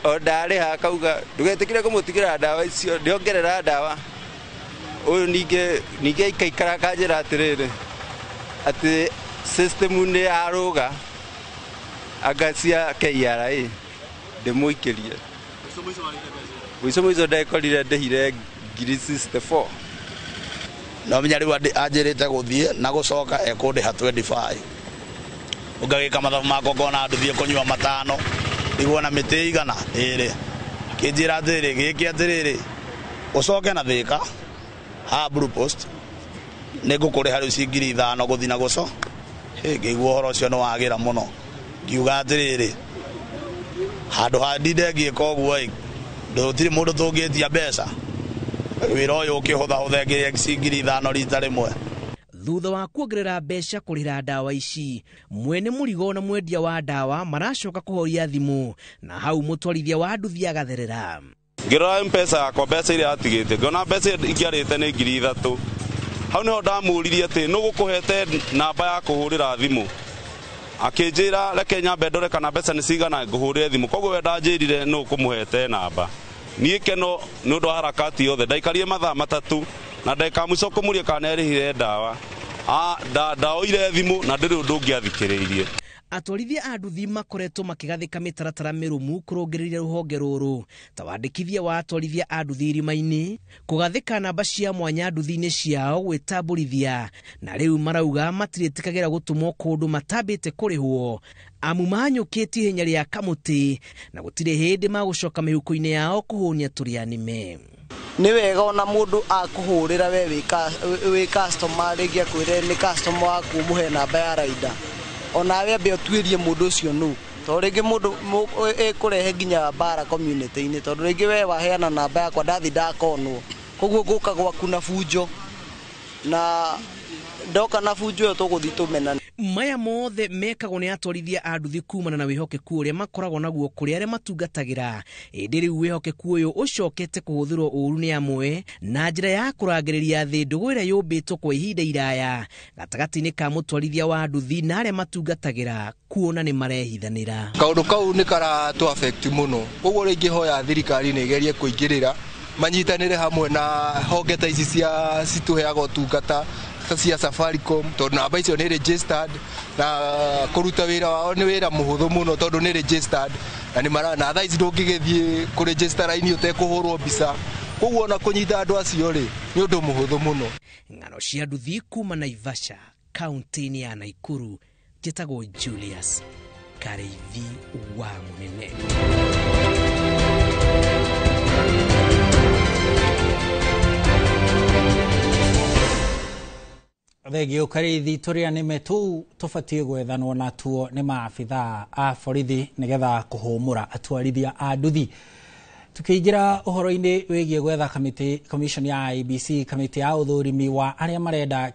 O ndarĩha akauga ndũgetĩkĩre kũmũtigĩra ndawa icio ndĩongerera ndawa. Ũyũ ningĩ aikaikara akanjĩra atĩrĩrĩ atĩ system nĩ yarũga anga cia KRA ndĩmũikĩrie. Mũico mũico ndekorire ndĩhire ngiri 64. No menya rĩu anjĩrĩte gũthiĩ na gũcoka ekũndĩha 25. Ũngagĩka mathabu makwa ngona ndũthiĩ kũnyua 5 niguo na mĩtĩ igana ĩrĩ. Akĩnjĩra atĩrĩrĩ gĩkĩ atĩrĩrĩ ũcoke na Thĩka ha Blue Post nĩngũkũrĩha rĩu ci ngiri 5 gũthiĩ na gũco. Ngĩigua ũhoro ũcio nĩ wagĩra mũno. Ngiuga atĩrĩrĩ handũ ha ndinde ngĩka ũguo ĩ gũtirĩ mũndũ tũngĩtia mbeca. Wĩra ũyũ ũkĩhũthahũtha ngiri ngiri 5 rita rĩmwe. Thutha wa kuongerera mbeca kũrĩhĩra ndawa ici mwene mũrigo na mwendia wa ndawa maracoka kũhoria thimũ na hau mũtwarithia wa nduthi agatherera. Ngĩrora M-Pesa yakwa mbeca iria atigĩte ngĩona mbeca ingĩarĩte nĩ ngiri 3. Hau nĩho ndamũririe atĩ nũ gũkũhete namba ya kũhũrĩra thimũ. Akĩnjĩra reke nyambe ndore kana mbeca nĩ cigana ngũhũrĩre thimũ. Koguo we ndanjĩrire nũ ũkũmũhete namba. Niĩ keno nĩ ũndũ wa harakati yothe ndaikarie mathaa 3 na ndagĩka mũico kũmũria kana nĩarĩhire ndawa. Ndaoire thimũ na ndĩrĩ ũndũ ũngĩ athikĩrĩirie. Atwarithia a nduthi makoretwo makĩgathĩka mĩtaratara mĩrũmu kũrũngĩrĩria rũhonge rũrũ ta wandĩkithia wa atwarithia a nduthi irima-inĩ, kũgathĩka namba cia mwanya nduthi-inĩ ciao gwĩtambũrithia, na rĩu marauga matirĩtĩkagĩra gũtũmwo kũndũ matambĩte kũrĩhwo amu manyũkĩtie ihenya rĩa kamũtĩ na gũtirĩ hĩndĩ magũcoka mĩhuko-inĩ yao kũhũnia tũrĩa nĩme. Nĩ wega ona mũndũ akũhũrĩra we wĩ customer rĩngĩ akwĩre nĩ customer waku ũmũhe namba ya rider onawe ambe ũtuĩrie mũndũ ũcio nũ tondũ rĩngĩ mũndũ ĩkũrehe nginya mbara community-inĩ tondũ rĩngĩ we waheana namba yakwa ndathi ndakonwo koguo ngũka gwaku na bunjo na ndoka na bunjo ĩyo tũgũthiĩ tũmenane. Maya mothe mekagwo nĩ atwarithia a nduthi kumana na wĩhokeku ũrĩa makoragwo naguo kũrĩ arĩa matungatagĩra. Ĩndĩ rĩu wĩhokeku ũyũ ũcokete kũhũthĩrwo ũru nĩ amwe na njĩra ya kũrangĩrĩria thĩ ndũgũ ĩrĩa yũmbĩtwo kwa ihinda iraya gatagatĩ-inĩ ka mũtwarithia wa nduthi na arĩa matungatagĩra kuona nĩ marehithanĩra. Kaũndũ kau nĩ karatũ affect mũno, koguo rĩngĩ hoya thirikari nĩ ĩgerie kũingĩrĩra manyitanĩre hamwe na honge ta ici cia citũheaga ũtungata cia Safaricom tondũ namba icio nĩ registered na kũruta wĩra wao nĩ wĩra mũhũthũ mũno tondũ nĩ registered Na nĩ mara na thaa ici ndũngĩgĩthiĩ kũregister raini ũtekũhũrwo mbica. Koguo ona kũnyita andũ acio rĩ, nĩ ũndũ mũhũthũ mũno. Ng'ano cia nduthi kuma Naivasha, kaunti-inĩ ya Nakuru, njĩtagwo Julius Karĩithi wa Mũnene. Thengio Karĩithi, tũrĩa nĩme tũu tũbatiĩ gwethanwo natuo nĩ maabithaa a borithi nĩgetha kũhũmũra atwarithia a nduthi. Tukiingira ũhoro-inĩ wĩgiĩ gwetha kamĩtĩ commission ya IEBC, kamĩtĩ ya ũthũrimi wa arĩa marenda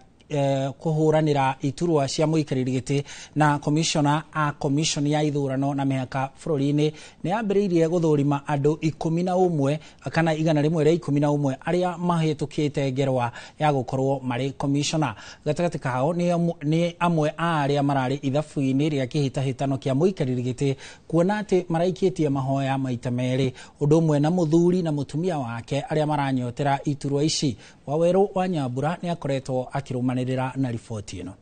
kũhũranĩra iturwa cia mũikarĩri gĩtĩ na commissioner a commission ya ithurano na mĩhaka bũrũri-inĩ nĩ yambĩrĩirie gũthũrima andũ 11 kana 111 arĩa mahĩtũkĩte ngerwa ya gũkorwo marĩ commissioner. Gatagatĩ kao nĩ amwe a arĩa mararĩ ithabu-inĩ rĩa kĩhĩtahĩtano kĩa mũikarĩri gĩtĩ kuona atĩ maraikĩtie mahoya maita merĩ, ũndũ ũmwe na mũthuri na mũtumia wake arĩa maranyotera iturwa ici. Wawerũ wa Nyambura nĩ akoretwo akĩrũmanĩrĩra na riboti ĩno.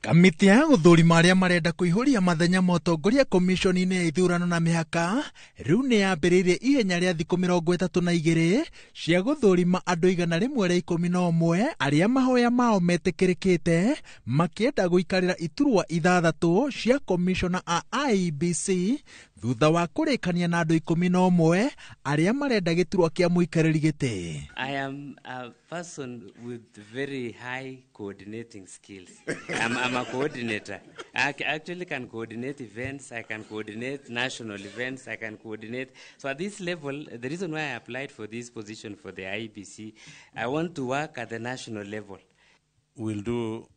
Kamĩtĩ ya gũthũrima arĩa marenda kũihũria mathenya ma ũtongoria komishoni-inĩ ya ithurano na mĩhaka rĩu nĩ yambĩrĩirie ihenya rĩa thikũ 32 cia gũthũrima andũ 111 arĩa mahoya mao metĩkĩrĩkĩte makĩenda gũikarĩra iturwa 6 cia komishona a IEBC thutha wa kũrĩkania na andũ 11 arĩa marenda gĩturwa kĩa mũikarĩri gĩtĩ. I am a person with very high coordinating skills. I'm a coordinator. I actually can coordinate events, I can coordinate national events, I can coordinate. So at this level, the reason why I applied for this position for the IEBC, I want to work at the national level. We'll do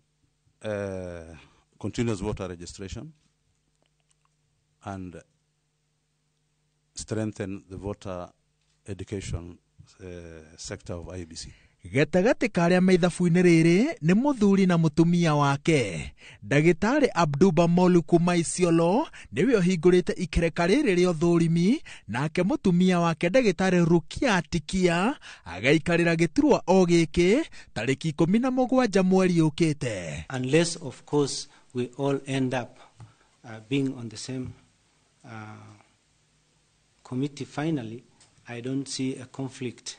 continuous voter registration and strengthen the voter education sector of IEBC. Gatagatĩ ka arĩa me ithabu-inĩ rĩrĩ nĩ mũthuri na mũtumia wake. Ndagĩtarĩ Abduba Molu kuma Isiolo nĩwe ũhingũrĩte ikereka rĩrĩ rĩa ũthũrimi, nake mũtumia wake ndagĩtarĩ Rukia Tikia agaikarĩra gĩturwa o gĩkĩ tarĩki 17 mweri ũkĩte. Unless of course we all end up being on the same committee finally, I don't see a conflict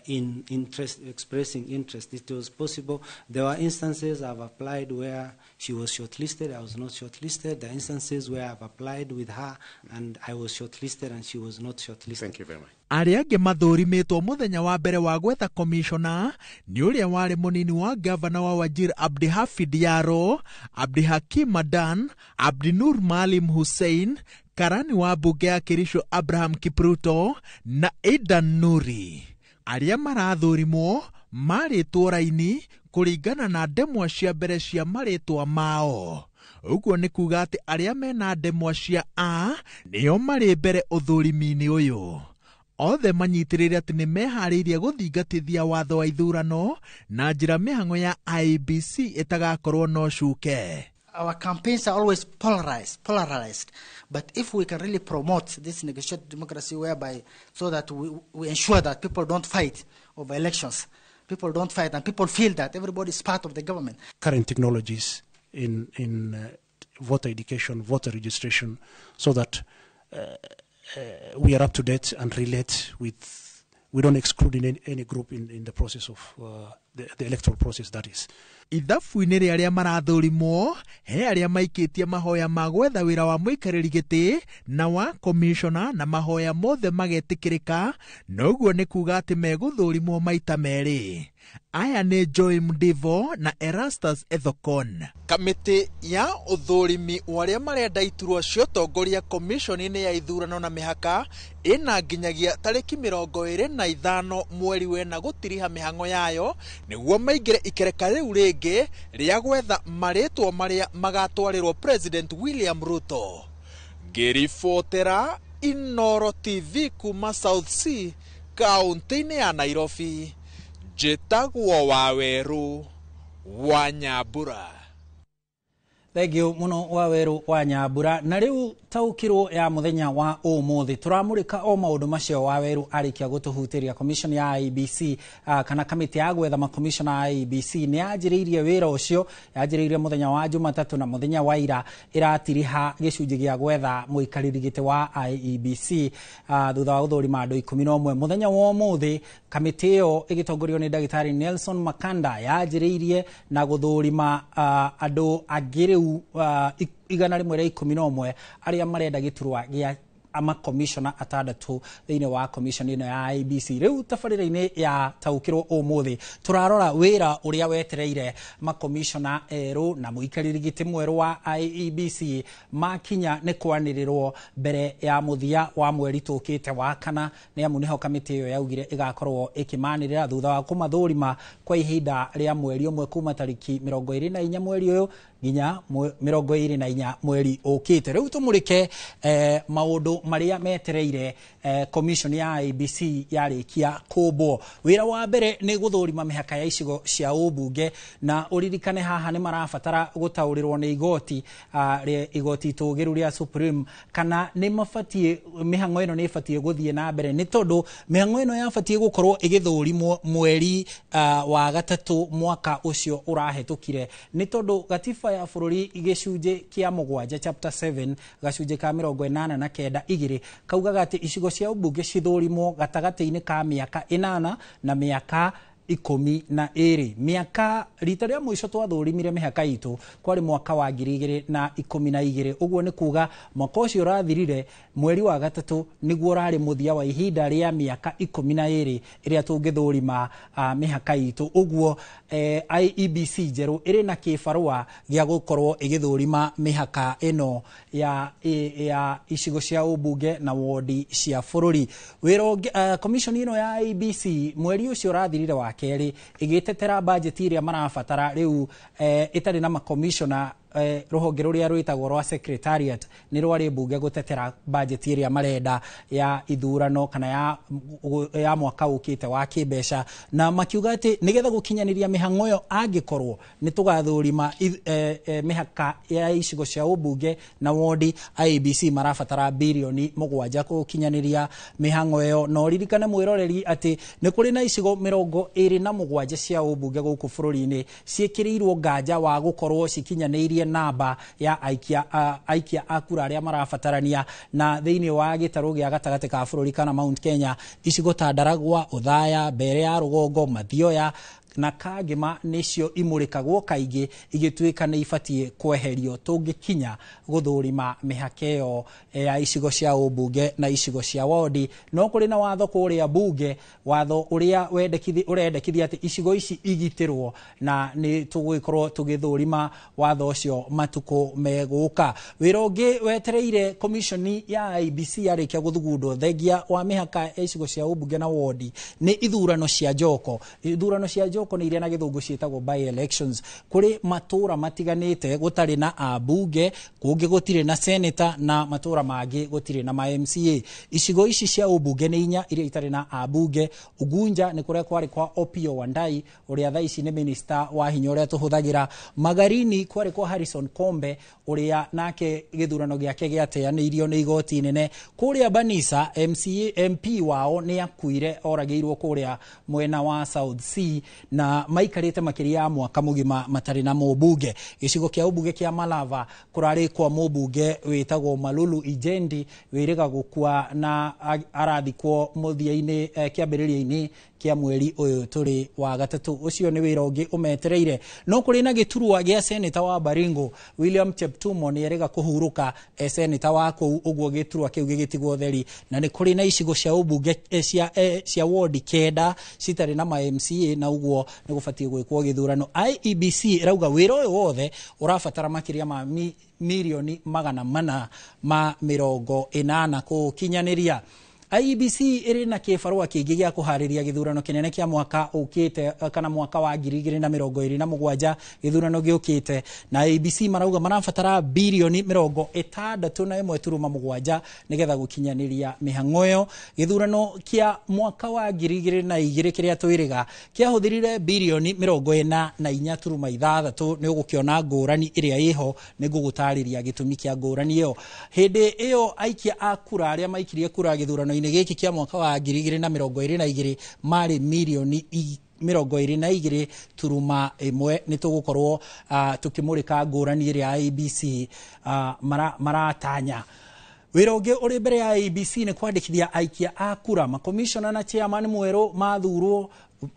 in interest, expressing interest. It was possible. There were instances I've applied where she was shortlisted, I was not shortlisted. There are instances where I've applied with her and I was shortlisted and she was not shortlisted. Thank you very much. Arĩa angĩ mathũrimĩtwo mũthenya wa mbere wa gwetha komishona nĩ ũrĩa warĩ mũnini wa gavana wa Wajir Abdihafid Yaro, Abdihakim Adan, Abdinur Maalim Hussein, karani wa mbunge ya Kericho Abraham Kipruto na Aidan Nuri. Arĩa marathũrimwo marĩtwo raini kũringana na ndemwa cia mbere cia marĩtwa mao. Ũguo nĩ kuga atĩ arĩa mena ndemwa cia A nĩo marĩ mbere ũthũrimi-inĩ ũyũ. Othe manyitĩrĩire atĩ nĩ meharĩirie gũthingatithia watho wa ithurano na njĩra mĩhang'o ya IEBC ĩtagakorwo na ũcuke. Our campaigns are always polarized. But if we can really promote this negotiated democracy whereby so that we ensure that people don't fight over elections, people don't fight and people feel that everybody is part of the government. Current technologies in voter education, voter registration, so that we are up to date and relate with, we don't exclude in any group in the process of the electoral process, that is. Ithabu-inĩ rĩa arĩa marathũrimwo he arĩa maikĩtie mahoya ma gwetha wĩra wa mũikarĩri gĩtĩ na wa komishona na mahoya mothe magetĩkĩrĩka, noguo nĩ kuga atĩ megũthũrimwo maita merĩ. Aya nĩ Joy Mdivo na Erastus Ethekon. Kamĩtĩ ya ũthũrimi wa arĩa marenda iturwa cia ũtongoria komishoni-inĩ ya ithurano na mĩhaka ĩna nginyagia tarĩki 25 mweri wena gũtiriha mĩhang'o yayo nĩguo maingĩre ikereka rĩu rĩngĩ rĩa gwetha marĩtwa marĩa magatwarĩrwo President William Ruto. Ngĩribotera Inooro TV kuma South C, kaunti-inĩ ya Nairobi, njĩtagwo Wawerũ wa Nyambura. Thank you muno Wawerũ wa Nyambura. Na rĩu Taũkĩrwo ya mũthenya wa ũmũthĩ tũramũrĩka o maũndũ macio Waweru arĩkia gũtũhutĩria. Commission ya IEBC kana kamĩtĩ ya gwetha makomishona a IEBC nĩ yanjĩrĩirie wĩra ũcio, yanjĩrĩirie mũthenya wa Jumatatũ na mũthenya wa ira ĩratiriha gĩcunjĩ gĩa gwetha mũikarĩri gĩtĩ wa IEBC thutha wa gũthũrima andũ 11. Mũthenya wa ũmũthĩ kamĩtĩ ĩyo ĩgĩtongorio nĩ ndagĩtarĩ Nelson Makanda yanjĩrĩirie na gũthũrima andũ angĩ rĩu 111 arĩa marenda gĩturwa gĩa amakomishona 6 thĩinĩ wa commission ĩno ya IEBC. Rĩu tabarĩra-inĩ ya Taũkĩrwo ũmũthĩ tũrarora wĩra ũrĩa wetereire makomishona erũ na mũikarĩri gĩtĩ mwerũ wa IEBC makinya nĩ kwanĩrĩrwo mbere ya mũthia wa mweri tũkĩte wa kana, nĩ amu nĩho kamĩtĩ ĩyo yaugire ĩgakorwo ĩkĩmanĩrĩra thutha wa kũmathũrima kwa ihinda rĩa mweri ũmwe kuma tarĩki 24 mweri ũyũ nginya 24 mweri ũkĩte. Rĩu tũmũrĩke maũndũ marĩa metereire commission ya IEBC yarĩkia kũmbwo. Wĩra wa mbere nĩ gũthũrima mĩhaka ya icigo cia ũmbunge, na ũririkane haha nĩ marabatara gũtaũrĩrwo nĩ igoti igoti itũgĩru rĩa Supreme kana nĩ mabatiĩ mĩhang'o ĩno nĩ ĩbatiĩ gũthiĩ na mbere, nĩ tondũ mĩhang'o ĩno yabatiĩ gũkorwo ĩgĩthũrimwo mweri wa gatatũ mwaka ũcio ũrahĩtũkire, nĩ tondũ gatiba ya bũrũri gĩcunjĩ kĩa 7 chapter 7 gacunjĩ ka 89 2 kaugaga atĩ icigo cia ũmbunge cithũrimwo gatagatĩ-inĩ ka mĩaka 8 na mĩaka 12. Mĩaka rita rĩa mũico twathũrimire mĩhaka itũ kwarĩ mwaka wa 2012, ũguo nĩ kuga mwaka ũcio ũrathirire mweri wa gatatũ nĩguo ũrarĩ mũthia wa ihinda rĩa mĩaka 12 ĩrĩa tũngĩthũrima mĩhaka itũ. Ũguo IEBC njerũ ĩrĩ na kĩbarũa gĩa gũkorwo ĩgĩthũrima mĩhaka ĩno ya icigo cia ũmbunge na wondi cia bũrũri. Wĩra ũngĩ commission ĩno ya IEBC mweri ũcio ũrathirire wa kerĩ ĩgĩtetera bajeti ĩrĩa marabatara rĩu ĩtarĩ na makomishona. Rũhonge rũrĩa rwĩtagwo rwa secretariat nĩ rwarĩ mbunge gũtetera bajeti ĩrĩa marenda ya ithurano kana ya mwaka ũkĩte wa kĩmbeca, na makiuga atĩ nĩgetha gũkinyanĩria mĩhang'o ĩyo angĩkorwo nĩ tũgathũrima mĩhaka ya icigo cia ũmbunge na wondi, IEBC marabatara birioni 7 gũkinyanĩria mĩhang'o ĩyo. Na ũririkane mwĩroreri atĩ nĩ kũrĩ na icigo 27 cia ũmbunge gũkũ bũrũri-inĩ ciĩkĩrĩirwo nganja wa gũkorwo cikinyanĩirie namba ya aikia a kura arĩa marabatarania, na thĩinĩ wa gĩtarũ gĩa gatagatĩ ka bũrũri kana Mount Kenya icigo ta Ndaragwa, Othaya, Mbere ya Rũgongo, Mathioya na Kangema nĩcio imũrĩkagwo kaingĩ igĩtuĩka nĩ ibatiĩ kweherio tũngĩkinya gũthũrima mĩhaka ĩyo ya icigo cia ũmbunge na icigo cia wondi. No kũrĩ na watho kũrĩa mbunge, watho ũrĩa ũrendekithia atĩ icigo ici igitĩrwo, na nĩ tũgũgĩkorwo tũgĩthũrima watho ũcio matukũ megũka. Wĩra ũngĩ wetereire commission ya IEBC yarĩkia gũthugundwo thengia wa mĩhaka ya icigo cia ũmbunge na wondi nĩ ithurano cia njoko. Ithurano cia njoko nĩ iria na gĩthũngũ ciĩtagwo by elections. Kũrĩ matũra matiganĩte gũtarĩ na ambunge, kũngĩ gũtirĩ na senator, na matũra mangĩ gũtirĩ na ma MCA. Icigo ici cia ũmbunge nĩ 4 iria itarĩ na ambunge. Ugunja nĩ kũrĩa kwarĩ kwa Opiyo Wandayi ũrĩa thaa ici nĩ minister wa hinya ũrĩa tũhũthagĩra. Magarini kwarĩ kwa Harrison Kombe ũrĩa nake gĩthurano gĩake gĩateanĩirio nĩ igoti inene. Kũrĩa Banisa MCA MP wao nĩ akuire, oragĩirwo kũrĩa mwena wa South C, na maikarĩte makĩria ya mwaka mũgima matarĩ na mũmbunge. Gĩcigo kĩa ũmbunge kĩa Malava kũrarĩ kwa mũmbunge wĩtagwo Malulu Ijendi wĩrĩga gũkua na arathikwo mũthia-inĩ kĩambĩrĩria-inĩ kĩa mweri ũyũ tũrĩ wa gatatũ. Ũcio nĩ wĩra ũngĩ ũmetereire. No kũrĩ na gĩturwa gĩa seneta wa Baringo William Cheptumo nĩ erĩga kũhurũka seneta wa kũu, ũguo gĩturwa kĩu gĩgĩtigwo theri. Na nĩ kũrĩ na icigo cia ũmbunge cia wondi 9 citarĩ na ma MCA, na ũguo nĩ gũbatiĩ gwĩkwo gĩthurano. IEBC ĩrauga wĩra ũyũ wothe ũrabatara makĩria ma mirioni 480 kũkinyanĩria. IEBC ĩrĩ na kĩbarũa kĩngĩ gĩa kũharĩria gĩthurano kĩnene kĩa mwaka ũkĩte kana mwaka wa 2027 gĩthurano gĩũkĩte, na IEBC marauga marabatara birioni 61.7 nĩgetha gũkinyanĩria mĩhang'o ĩyo. Gĩthurano kĩa mwaka wa 2002 kĩrĩa twĩrĩga kĩahũthĩrire birioni 44.6. Nĩ ũgũkĩona ngũrani ĩrĩa ĩho, nĩ ngũgũtarĩria gĩtũmi kĩa ngũrani ĩyo. Hĩndĩ ĩyo aikia a kura arĩa maikirie kura gĩthurano-inĩ gĩkĩ kĩa mwaka wa 2022 marĩ mirioni 22.1. Nĩ tũgũkorwo tũkĩmũrĩka ngũrani ĩrĩa IEBC maratanya. Wĩra ũngĩ ũrĩ mbere ya IEBC nĩ kwandĩkithia aikia a kura. Makomishona na chairman mwerũ mathurwo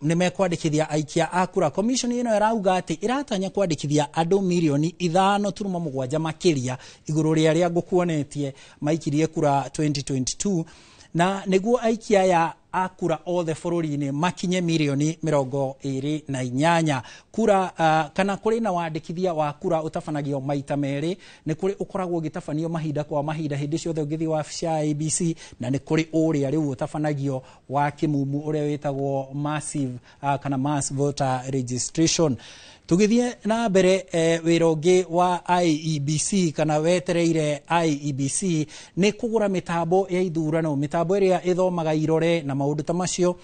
nĩ mekwandĩkithia aikia a kura. Commission ĩno ĩrauga atĩ ĩratanya kwandĩkithia andũ mirioni 5.7 makĩria igũrũ rĩa arĩa ngũkuonetie maikirie kura 2022, na nĩguo aikia aya a kura othe bũrũri-inĩ makinye mirioni 28. Kura kana kũrĩ na wandĩkithia wa kura ũtabanagio maita merĩ. Nĩ kũrĩ ũkoragwo ũgĩtabanio mahinda kwa mahinda hĩndĩ ciothe ũngĩthiĩ wabici ya IEBC, na nĩ kũrĩ ũrĩa rĩu ũtabanagio wa kĩmumu ũrĩa wĩtagwo massive kana mass voter registration. Tũgĩthiĩ na mbere, wĩra ũngĩ wa IEBC kana wetereire IEBC nĩ kũgũra mĩtambo ya ithurano, mĩtambo ĩrĩa ĩthomaga irore na maũndũ ta macio.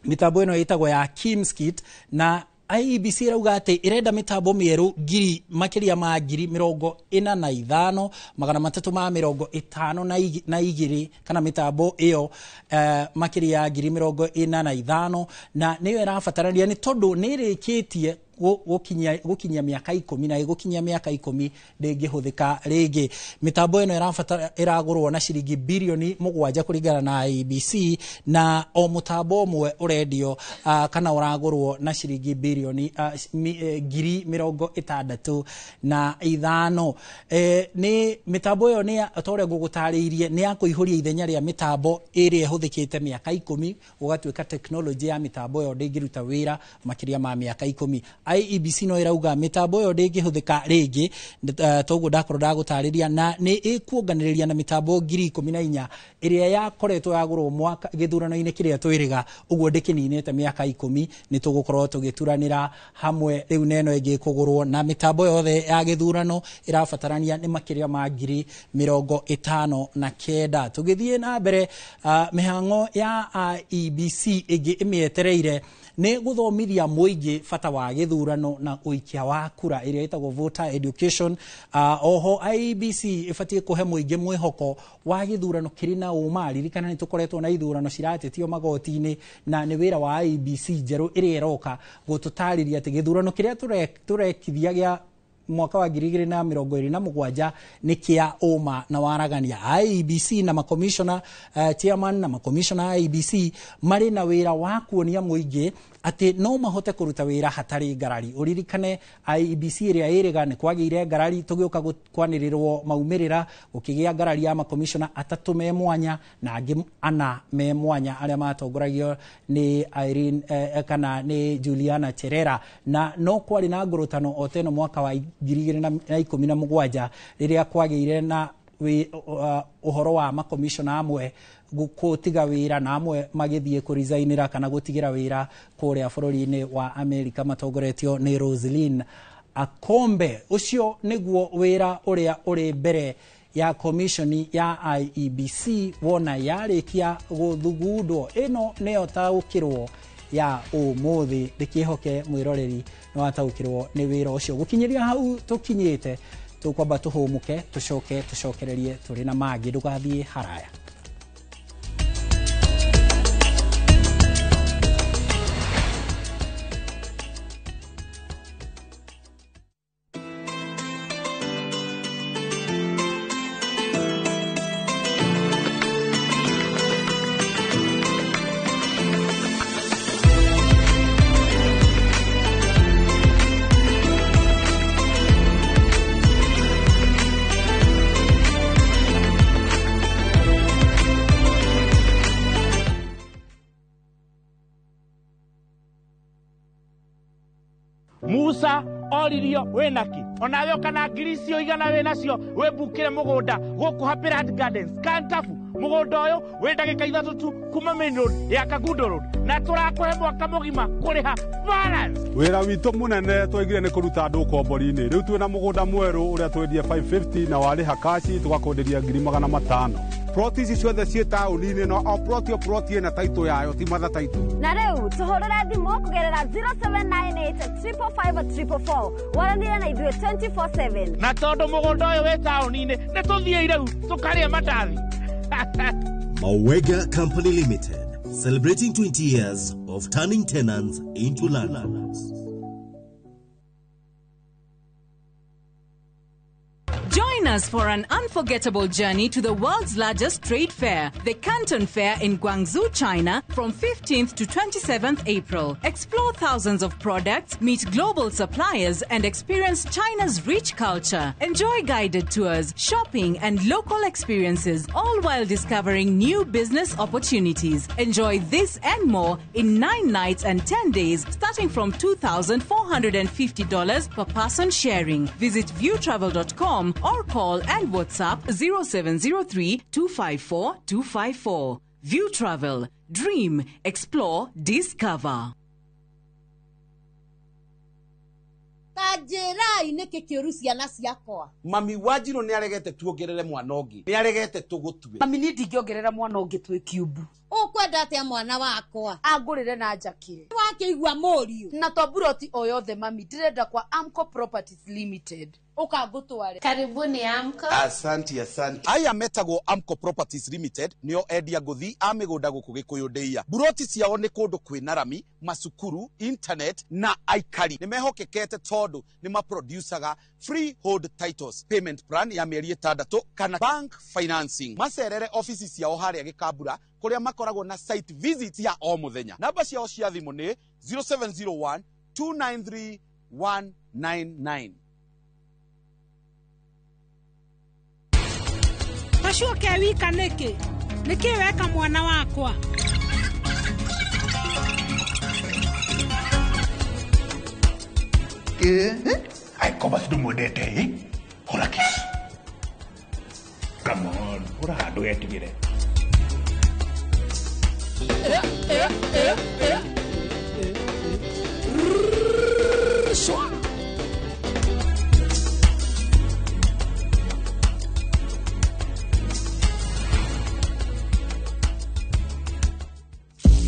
Mĩtambo ĩno ĩtagwo ya KIMS kit, na IEBC ĩrauga atĩ ĩrenda mĩtambo mĩerũ ngiri makĩria ma 45,352 kana mĩtambo ĩyo makĩria ya 45,000, na nĩyo ĩrabatarania nĩ tondũ nĩ ĩrĩkĩtie gũkinyia mĩaka 10, na ĩgũkinyia mĩaka 10 ndĩngĩhũthĩka rĩngĩ. Mĩtambo ĩno ĩrabatara ĩragũrwo na ciringi birioni 7 kũringana na IEBC, na o mũtambo ũmwe ũrendio kana ũragũrwo na ciringi birioni 65,000,000. Nĩ mĩtambo ĩyo nĩ ta ũrĩa ngũgũtarĩirie nĩ ya kũihũria ithenya rĩa mĩtambo ĩrĩa ĩhũthĩkĩte mĩaka 10, gũgatuĩka tekinoronjĩ ya mĩtambo ĩyo ndĩngĩruta wĩra makĩria ma mĩaka 10. IEBC no ĩrauga mĩtambo ĩyo ndĩngĩhũthĩka rĩngĩ, toguo ndakorwo ndagũtarĩria, na nĩ ĩkuonganĩrĩria na mĩtambo 14,000 ĩrĩa yakoretwo yagũrwo mwaka gĩthurano-inĩ kĩrĩa twĩrĩga, ũguo ndĩkĩninĩte mĩaka 10. Nĩ tũgũkorwo tũgĩturanĩra hamwe rĩu na ĩno ĩngĩ ĩkũgũrwo, na mĩtambo yothe ya gĩthurano ĩrabatarania nĩ makĩria ma 59,000. Tũgĩthiĩ na mbere, mĩhang'o ya IEBC ĩngĩ ĩmĩetereire nĩ gũthomithia mũingĩ bata wa gĩthurano na ũikia wa kura ĩrĩa ĩtagwo voter education. Oho IEBC ĩbatiĩ kũhe mũingĩ mwĩhoko wa gĩthurano kĩrĩ na ũma. Ririkana nĩ tũkoretwo na ithurano ciratetio magoti-inĩ, na nĩ wĩra wa IEBC njerũ ĩrĩa ĩroka gũtũtarĩria atĩ gĩthurano kĩrĩa tũrekithia gĩa mwaka wa 2027 nĩ kĩa ũma na waragania. IEBC na makomishona chairman na makomishona a IEBC marĩ na wĩra wa kuonia mũingĩ atĩ no mahote kũruta wĩra hatarĩ ngarari. Ũririkane IEBC ĩrĩa ĩrĩga nĩ kwagĩire ngarari tũgĩũka kwanĩrĩrwo maumĩrĩra, gũkĩgĩa ngarari ya makomishona 3 me mwanya na angĩ 4 me mwanya arĩa matongoragio nĩ Irene kana nĩ Juliana Cherera, na no kwarĩ na ngũrũtano o teno mwaka wa 2017 rĩrĩa kwagĩire na ũhoro wa makomishona amwe gũtiga wĩra na amwe magĩthiĩ kũricainĩra kana gũtigĩra wĩra kũrĩa bũrũri-inĩ wa Amerika matongoretio nĩ Roselyn Akombe. Ũcio nĩguo wĩra ũrĩa ũrĩ mbere ya commission ya IEBC wona yarĩkia gũthugundwo. Ĩno nĩyo taũkĩrwo ya ũmũthĩ, ndĩkĩhoke mwĩroreri nĩ wataũkĩrwo nĩ wĩra ũcio. Gũkinyĩria hau tũkinyĩte, tũkwamba tũhũmũke, tũcoke tũcokererie tũrĩ na mangĩ. Ndũgathiĩ haraya. Musa oririo wĩnaki onawe ũkana ngiri icio igana wĩnacio wĩmbukĩre mũgũnda gũkũ Happy Land Gardens Kantafu Mũgũnda ũyũ wĩ ndagĩka 3 tu kuma main road ya Kangundo Road, na tũrakũhe mwaka mũgima kũrĩha balance. Wĩra witũ mũnene twaigire nĩ kũruta andũ ũkombori-inĩ. Rĩu twĩna mũgũnda mwerũ ũrĩa twendie 550 na warĩha kaci tũgakwenderia 500,000. Ploti ici ciothe ciĩ taũni-inĩ no o ploti o ploti ĩna taitũ yayo, ti matha taitũ. Na rĩu tũhũrĩre thimũ kũgerera 0798 555 444 waranire na ithuĩ 24/7. Na tondũ mũgũnda ũyũ wĩ taũni-inĩ, nĩ tũthiĩ rĩu tũkarĩe mandathi. Mawega Company Limited, celebrating 20 years of turning tenants into landlords. Join us for an unforgettable journey to the world's largest trade fair, the Canton Fair in Guangzhou, China, from 15th to 27th April. Explore thousands of products, meet global suppliers, and experience China's rich culture. Enjoy guided tours, shopping, and local experiences, all while discovering new business opportunities. Enjoy this and more in 9 nights and 10 days, starting from $2,450 per person sharing. Visit viewtravel.com or call and WhatsApp 0703 254 254. View Travel. Dream, explore, discover. Ta njĩrai nĩkĩ kĩũru ciana ciakwa. Mami Wanjirũ nĩ aregete tuongerere mwana ũngĩ, nĩ aregete tũgũtue. Mami niĩ ndingĩongerera mwana ũngĩ twĩ kiumbu. Ũkwenda atĩa mwana wakwa? Angũrĩre na njakĩre. Wakĩigua mũriũ. Na to buroti o yothe mami, ndĩrenda kwa Amco Properties Limited. Ũkangũtware. Karibuni Amco. Asanti, asanti. Aya metagwo Amco Properties Limited nĩo endia ngũthi a mĩgũnda gũkũ Gĩkũyũ ndĩia. Buroti ciao nĩ kũndũ kwĩna rami, macukuru, internet na aikari. Nĩ mehokekete tondũ nĩ maproducaga freehold titles, payment plan ya mĩeri 6 kana bank financing. Macerere ofici ciao harĩa Gĩkambura kũrĩa makoragwo na site visit ya o mũthenya. Namba ciao cia thimũ nĩ 0701 293 199. Gacuoke wika nĩkĩ? Nĩkĩ weka mwana wakwa? Ai koba ndũmwendete ĩ? Hũra kiss. Come on, hũra handũ wetigĩre.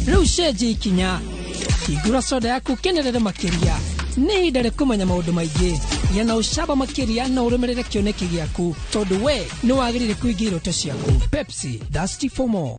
Rĩu cenjia ikinya, hingũra soda yaku kenerere makĩria. Nĩ ihinda rĩa kũmenya maũndũ maingĩ. Gĩa na ũcamba makĩria na ũrũmĩrĩre kĩoneki gĩaku, tondũ we nĩ wagĩrĩire kũhingia iroto ciaku. Pepsi, thirsty for more.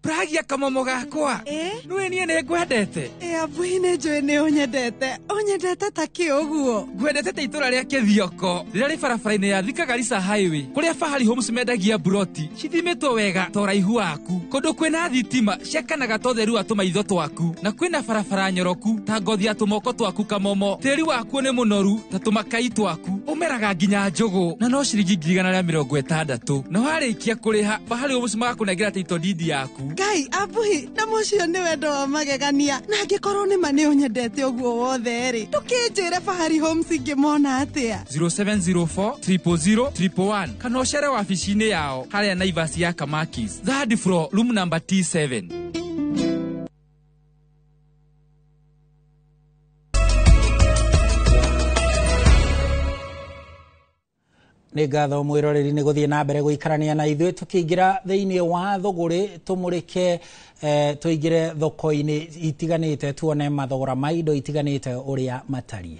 Pragia kamomo gakwa. Nĩũĩ niĩ nĩ ngwendete. Abuhi nĩ njũĩ nĩ ũnyendete. Ũnyendete ta kĩ ũguo? Ngwendete ta itũra rĩa Kĩthioko rĩrĩa rĩ barabara-inĩ ya Thika Garissa Highway, kũrĩa Fahari Homes mendagia buroti cithimĩtwo wega ta ũraihu waku, kũndũ kwĩna thitima ciakanaga ta ũtheru wa tũmaitho twaku, na kwĩna barabara nyoroku ta ngothi ya tũmoko twaku kamomo. Tĩri wakuo nĩ mũnoru ta tũmakai twaku, ũmeraga nginya njũgũ na no ciringi 160,000. Na warĩkia kũrĩha, Fahari Homes magakũnengera title deed yaku. Ngai abuhi na mũcio nĩ wendo wa magegania, na angĩkorwo nĩ ma nĩ ũnyendete ũguo wothe rĩ, ndũkĩnjĩre Fahari Homes ingĩmona atĩa? 0704 000 111 kana ũcere wabici-inĩ yao harĩa Naivas ya Kamakis, third floor, room number T7. Nĩ ngatho mwĩroreri nĩ gũthiĩ na mbere gũikarania na ithuĩ tũkĩingĩra thĩinĩ wa thũgũrĩ tũmũrĩke, tũingĩre thoko-inĩ itiganĩte tuone mathogora ma indo itiganĩte ũrĩa matariĩ.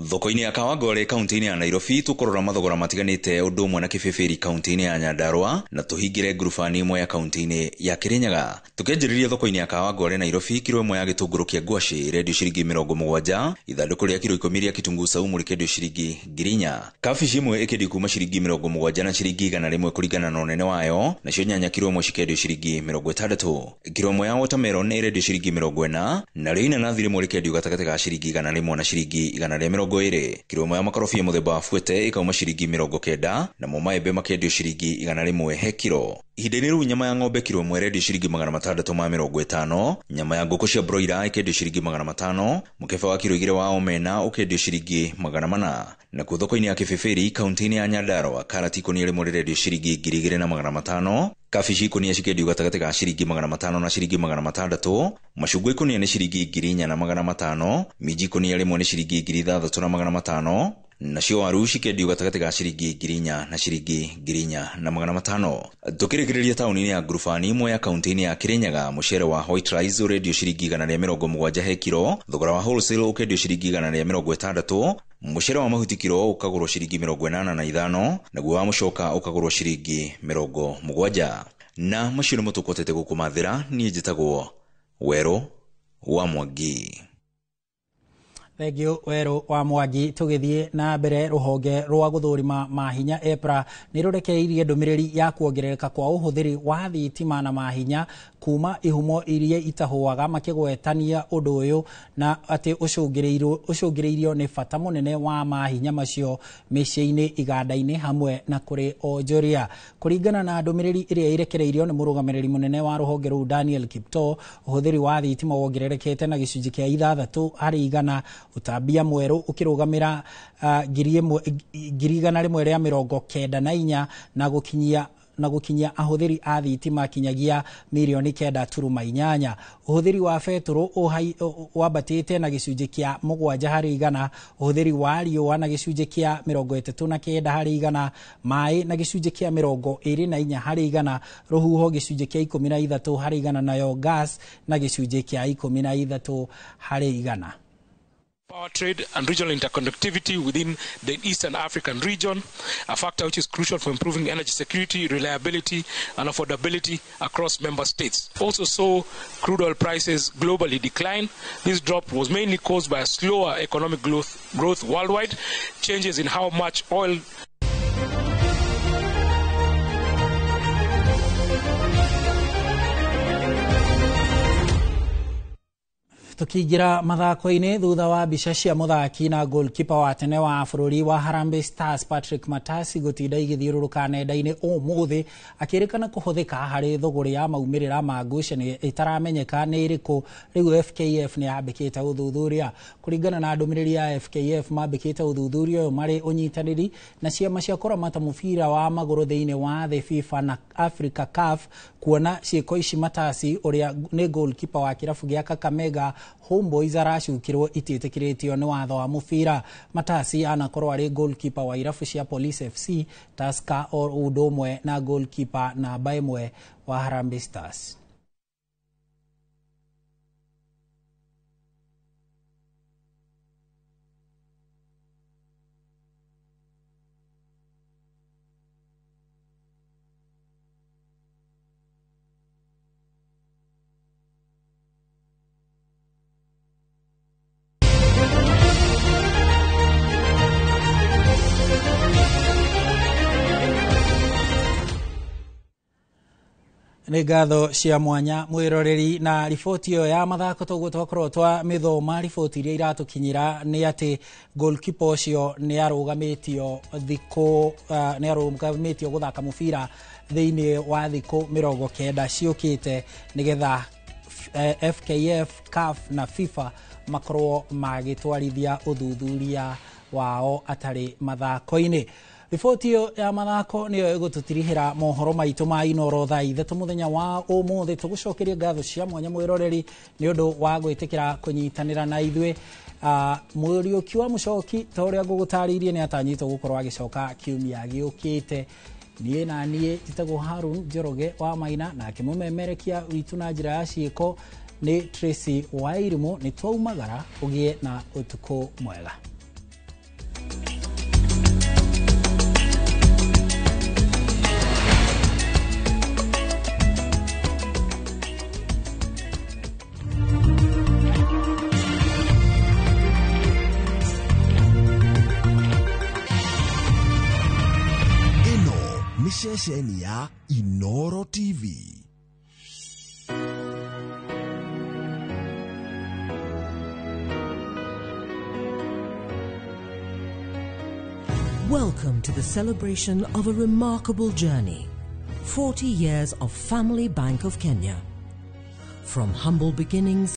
Thoko-inĩ ya Kawangware kaunti-inĩ ya Nairobi tũkũrora mathogora matiganĩte ũndũ ũmwe na Kĩbĩbĩri kaunti-inĩ ya Nyandarua, na tũhingĩre ngurubani ĩmwe ya kaunti-inĩ ya Kĩrĩnyaga. Tũkĩanjĩrĩria thoko-inĩ ya Kawangware Nairobi, kiro ĩmwe ya gĩtũngũrũ kĩa ngwacĩ ĩrendio ciringi 70, ithandũkũ rĩa kiro 10 rĩa kitunguu saumu rĩkendio ciringi 4,000, kabici ĩmwe ĩkendio kuma ciringi 70 na ciringi 100 kũringana na ũnene wayo, nacio nyanya kiro ĩmwe cikendio ciringi 60. Kiro ĩmwe ya watermelon ĩrendio ciringi 40, narĩo inanathi rĩmwe rĩkendio gatagatĩ ga ciringi 100 na ciringi 120. Kiro ĩmwe ya makorobia mũthemba wa fuete ĩkauma ciringi 90, namo maembe makendio ciringi 100 he kiro. Ihinda-inĩ rĩu nyama ya ng'ombe kiro ĩmwe ĩrendio ciringi 650, nyama ya ngũkũ cia broiler ĩkendio ciringi 500, mũkebe wa kiro 2 wa omena ũkendio ciringi 400. Nakuo thoko-inĩ ya Kĩbĩbĩri kaunti-inĩ ya Nyandarua, karati ikũnia rĩmwe rĩrendio ciringi 2500, kabici ikũnia cikendio gatagatĩ ga ciringi 500 na ciringi 600, macungwa ikũnia nĩ ciringi 4500, minji ikũnia rĩmwe nĩ ciringi 6500, nacio waru cikendio gatagatĩ ga ciringi 4000 na ciringi 4500. Tũkĩrĩkĩrĩria taũni-inĩ ya Ngurubani imwe ya kaunti-inĩ ya Kirinyaga, mũcere wa white rice ũrendio ciringi 170 he kiro, thogora wa wholesale ũkendio ciringi 160, mũcere wa mahuti kiro ũkagũrwo ciringi 85, naguo wa mũcoka ũkagũrwo ciringi 70. Na macio nĩmo tũkũhotete gũkũmathĩra. Niĩ njĩtagwo Werũ wa Mwangi. Thengiũ Werũ wa Mwangi. Tũgĩthiĩ na mbere, rũhonge rwa gũthũrima mahinya EPRA nĩ rũrekeirie ndũmĩrĩri ya kuongerereka kwa ũhũthĩri wa thitima na mahinya kuma ihumo iria itahũaga, makĩgwetania ũndũ ũyũ na atĩ ũcũngĩrĩirio nĩ bata mũnene wa mahinya macio mĩciĩ-inĩ, iganda-inĩ hamwe na kũrĩ onjoria. Kũringana na ndũmĩrĩri ĩrĩa ĩrekereirio nĩ mũrũgamĩrĩri mũnene wa rũhonge rũu Daniel Kiptoo, ũhũthĩri wa thitima wongererekete na gĩcunjĩ kĩa 6 harĩ igana, ũtambia mwerũ ũkĩrũgamĩra 194 na gũkinyia ahũthĩri a thitima kinyagia mirioni 9.8. Ũhũthĩri wa betũrũ wambatĩte na gĩcunjĩ kĩa 7 harĩ igana, ũhũthĩri wa riũa na gĩcunjĩ kĩa 39 harĩ igana, maĩ na gĩcunjĩ kĩa 24 harĩ igana, rũhuho gĩcunjĩ kĩa 13 harĩ igana, nayo gas na gĩcunjĩ kĩa 13 harĩ igana. Power trade and regional interconnectivity within the Eastern African region, a factor which is crucial for improving energy security, reliability, and affordability across member states. Also saw crude oil prices globally decline. This drop was mainly caused by a slower economic growth worldwide, changes in how much oil Tukiingira mathako-inĩ, thutha wa mbica cia mũthaki na goalkeeper wa tene wa bũrũri wa Harambee Stars Patrick Matasi gũtinda igĩthiũrũrũka nenda-inĩ ũmũthĩ, akĩrĩkana kũhũthĩka harĩ thũgũrĩ ya maumĩrĩra ma ngucanio ĩtaramenyeka nĩ ĩrĩkũ, rĩu FKF nĩ yambĩkĩte ũthuthuria. Kũringana na ndũmĩrĩri ya FKF, mambĩkĩte ũthuthuria ũyũ marĩ ũnyitanĩri na ciama cia kũramata mũbira wa magũrũ thĩinĩ wa thĩ FIFA na Africa CAF, kuona ciĩko ici Matasi ũrĩa nĩ goalkeeper wa kĩrabu gĩa Kakamega Homeboys aracukirwo itiĩtĩkĩrĩtio nĩ watho wa mũbira. Matasi anakorwo arĩ goalkeeper wa irabu cia Police FC, Tusker o ũndũ ũmwe na goalkeeper namba 1 wa Harambee Stars. Nĩ ngatho cia mwanya mwĩroreri na riboti ĩyo ya mathako toguo twakorwo twa mĩthoma. Riboti iria iratũkinyĩra nĩ atĩ goalkeeper ũcio nĩ arũgamĩtio thikũ nĩ arũgamĩtio gũthaka mũbira thĩinĩ wa thikũ 90 ciũkĩte, nĩgetha FKF, CAF na FIFA makorwo magĩtwarithia ũthuthuria wao atarĩ mathako-inĩ. Riboti ĩyo ya mathako nĩyo ĩgũtũtirihĩra mohoro maitũ ma Inoro thaa 3 mũthenya wa ũmũthĩ. Tũgũcokeria ngatho cia mwanya mwĩroreri nĩ ũndũ wa gwĩtĩkĩra kũnyitanĩra na ithuĩ. Mũriũki wa Mũcoki ta ũrĩa ngũgũtarĩirie nĩ atanyĩtwo gũkorwo agĩcoka kiumia gĩũkĩte. Niĩ na niĩ njĩtagwo Harun Njoroge wa Maina, nake mũmemerekia witũ na njĩra ya ciĩko nĩ Tracy Wairimu. Nĩ twaumagara, ũgĩe na ũtukũ mwega. Ceceni ya Inoro TV. Welcome to the celebration of a remarkable journey. 40 years of Family Bank of Kenya. From humble beginnings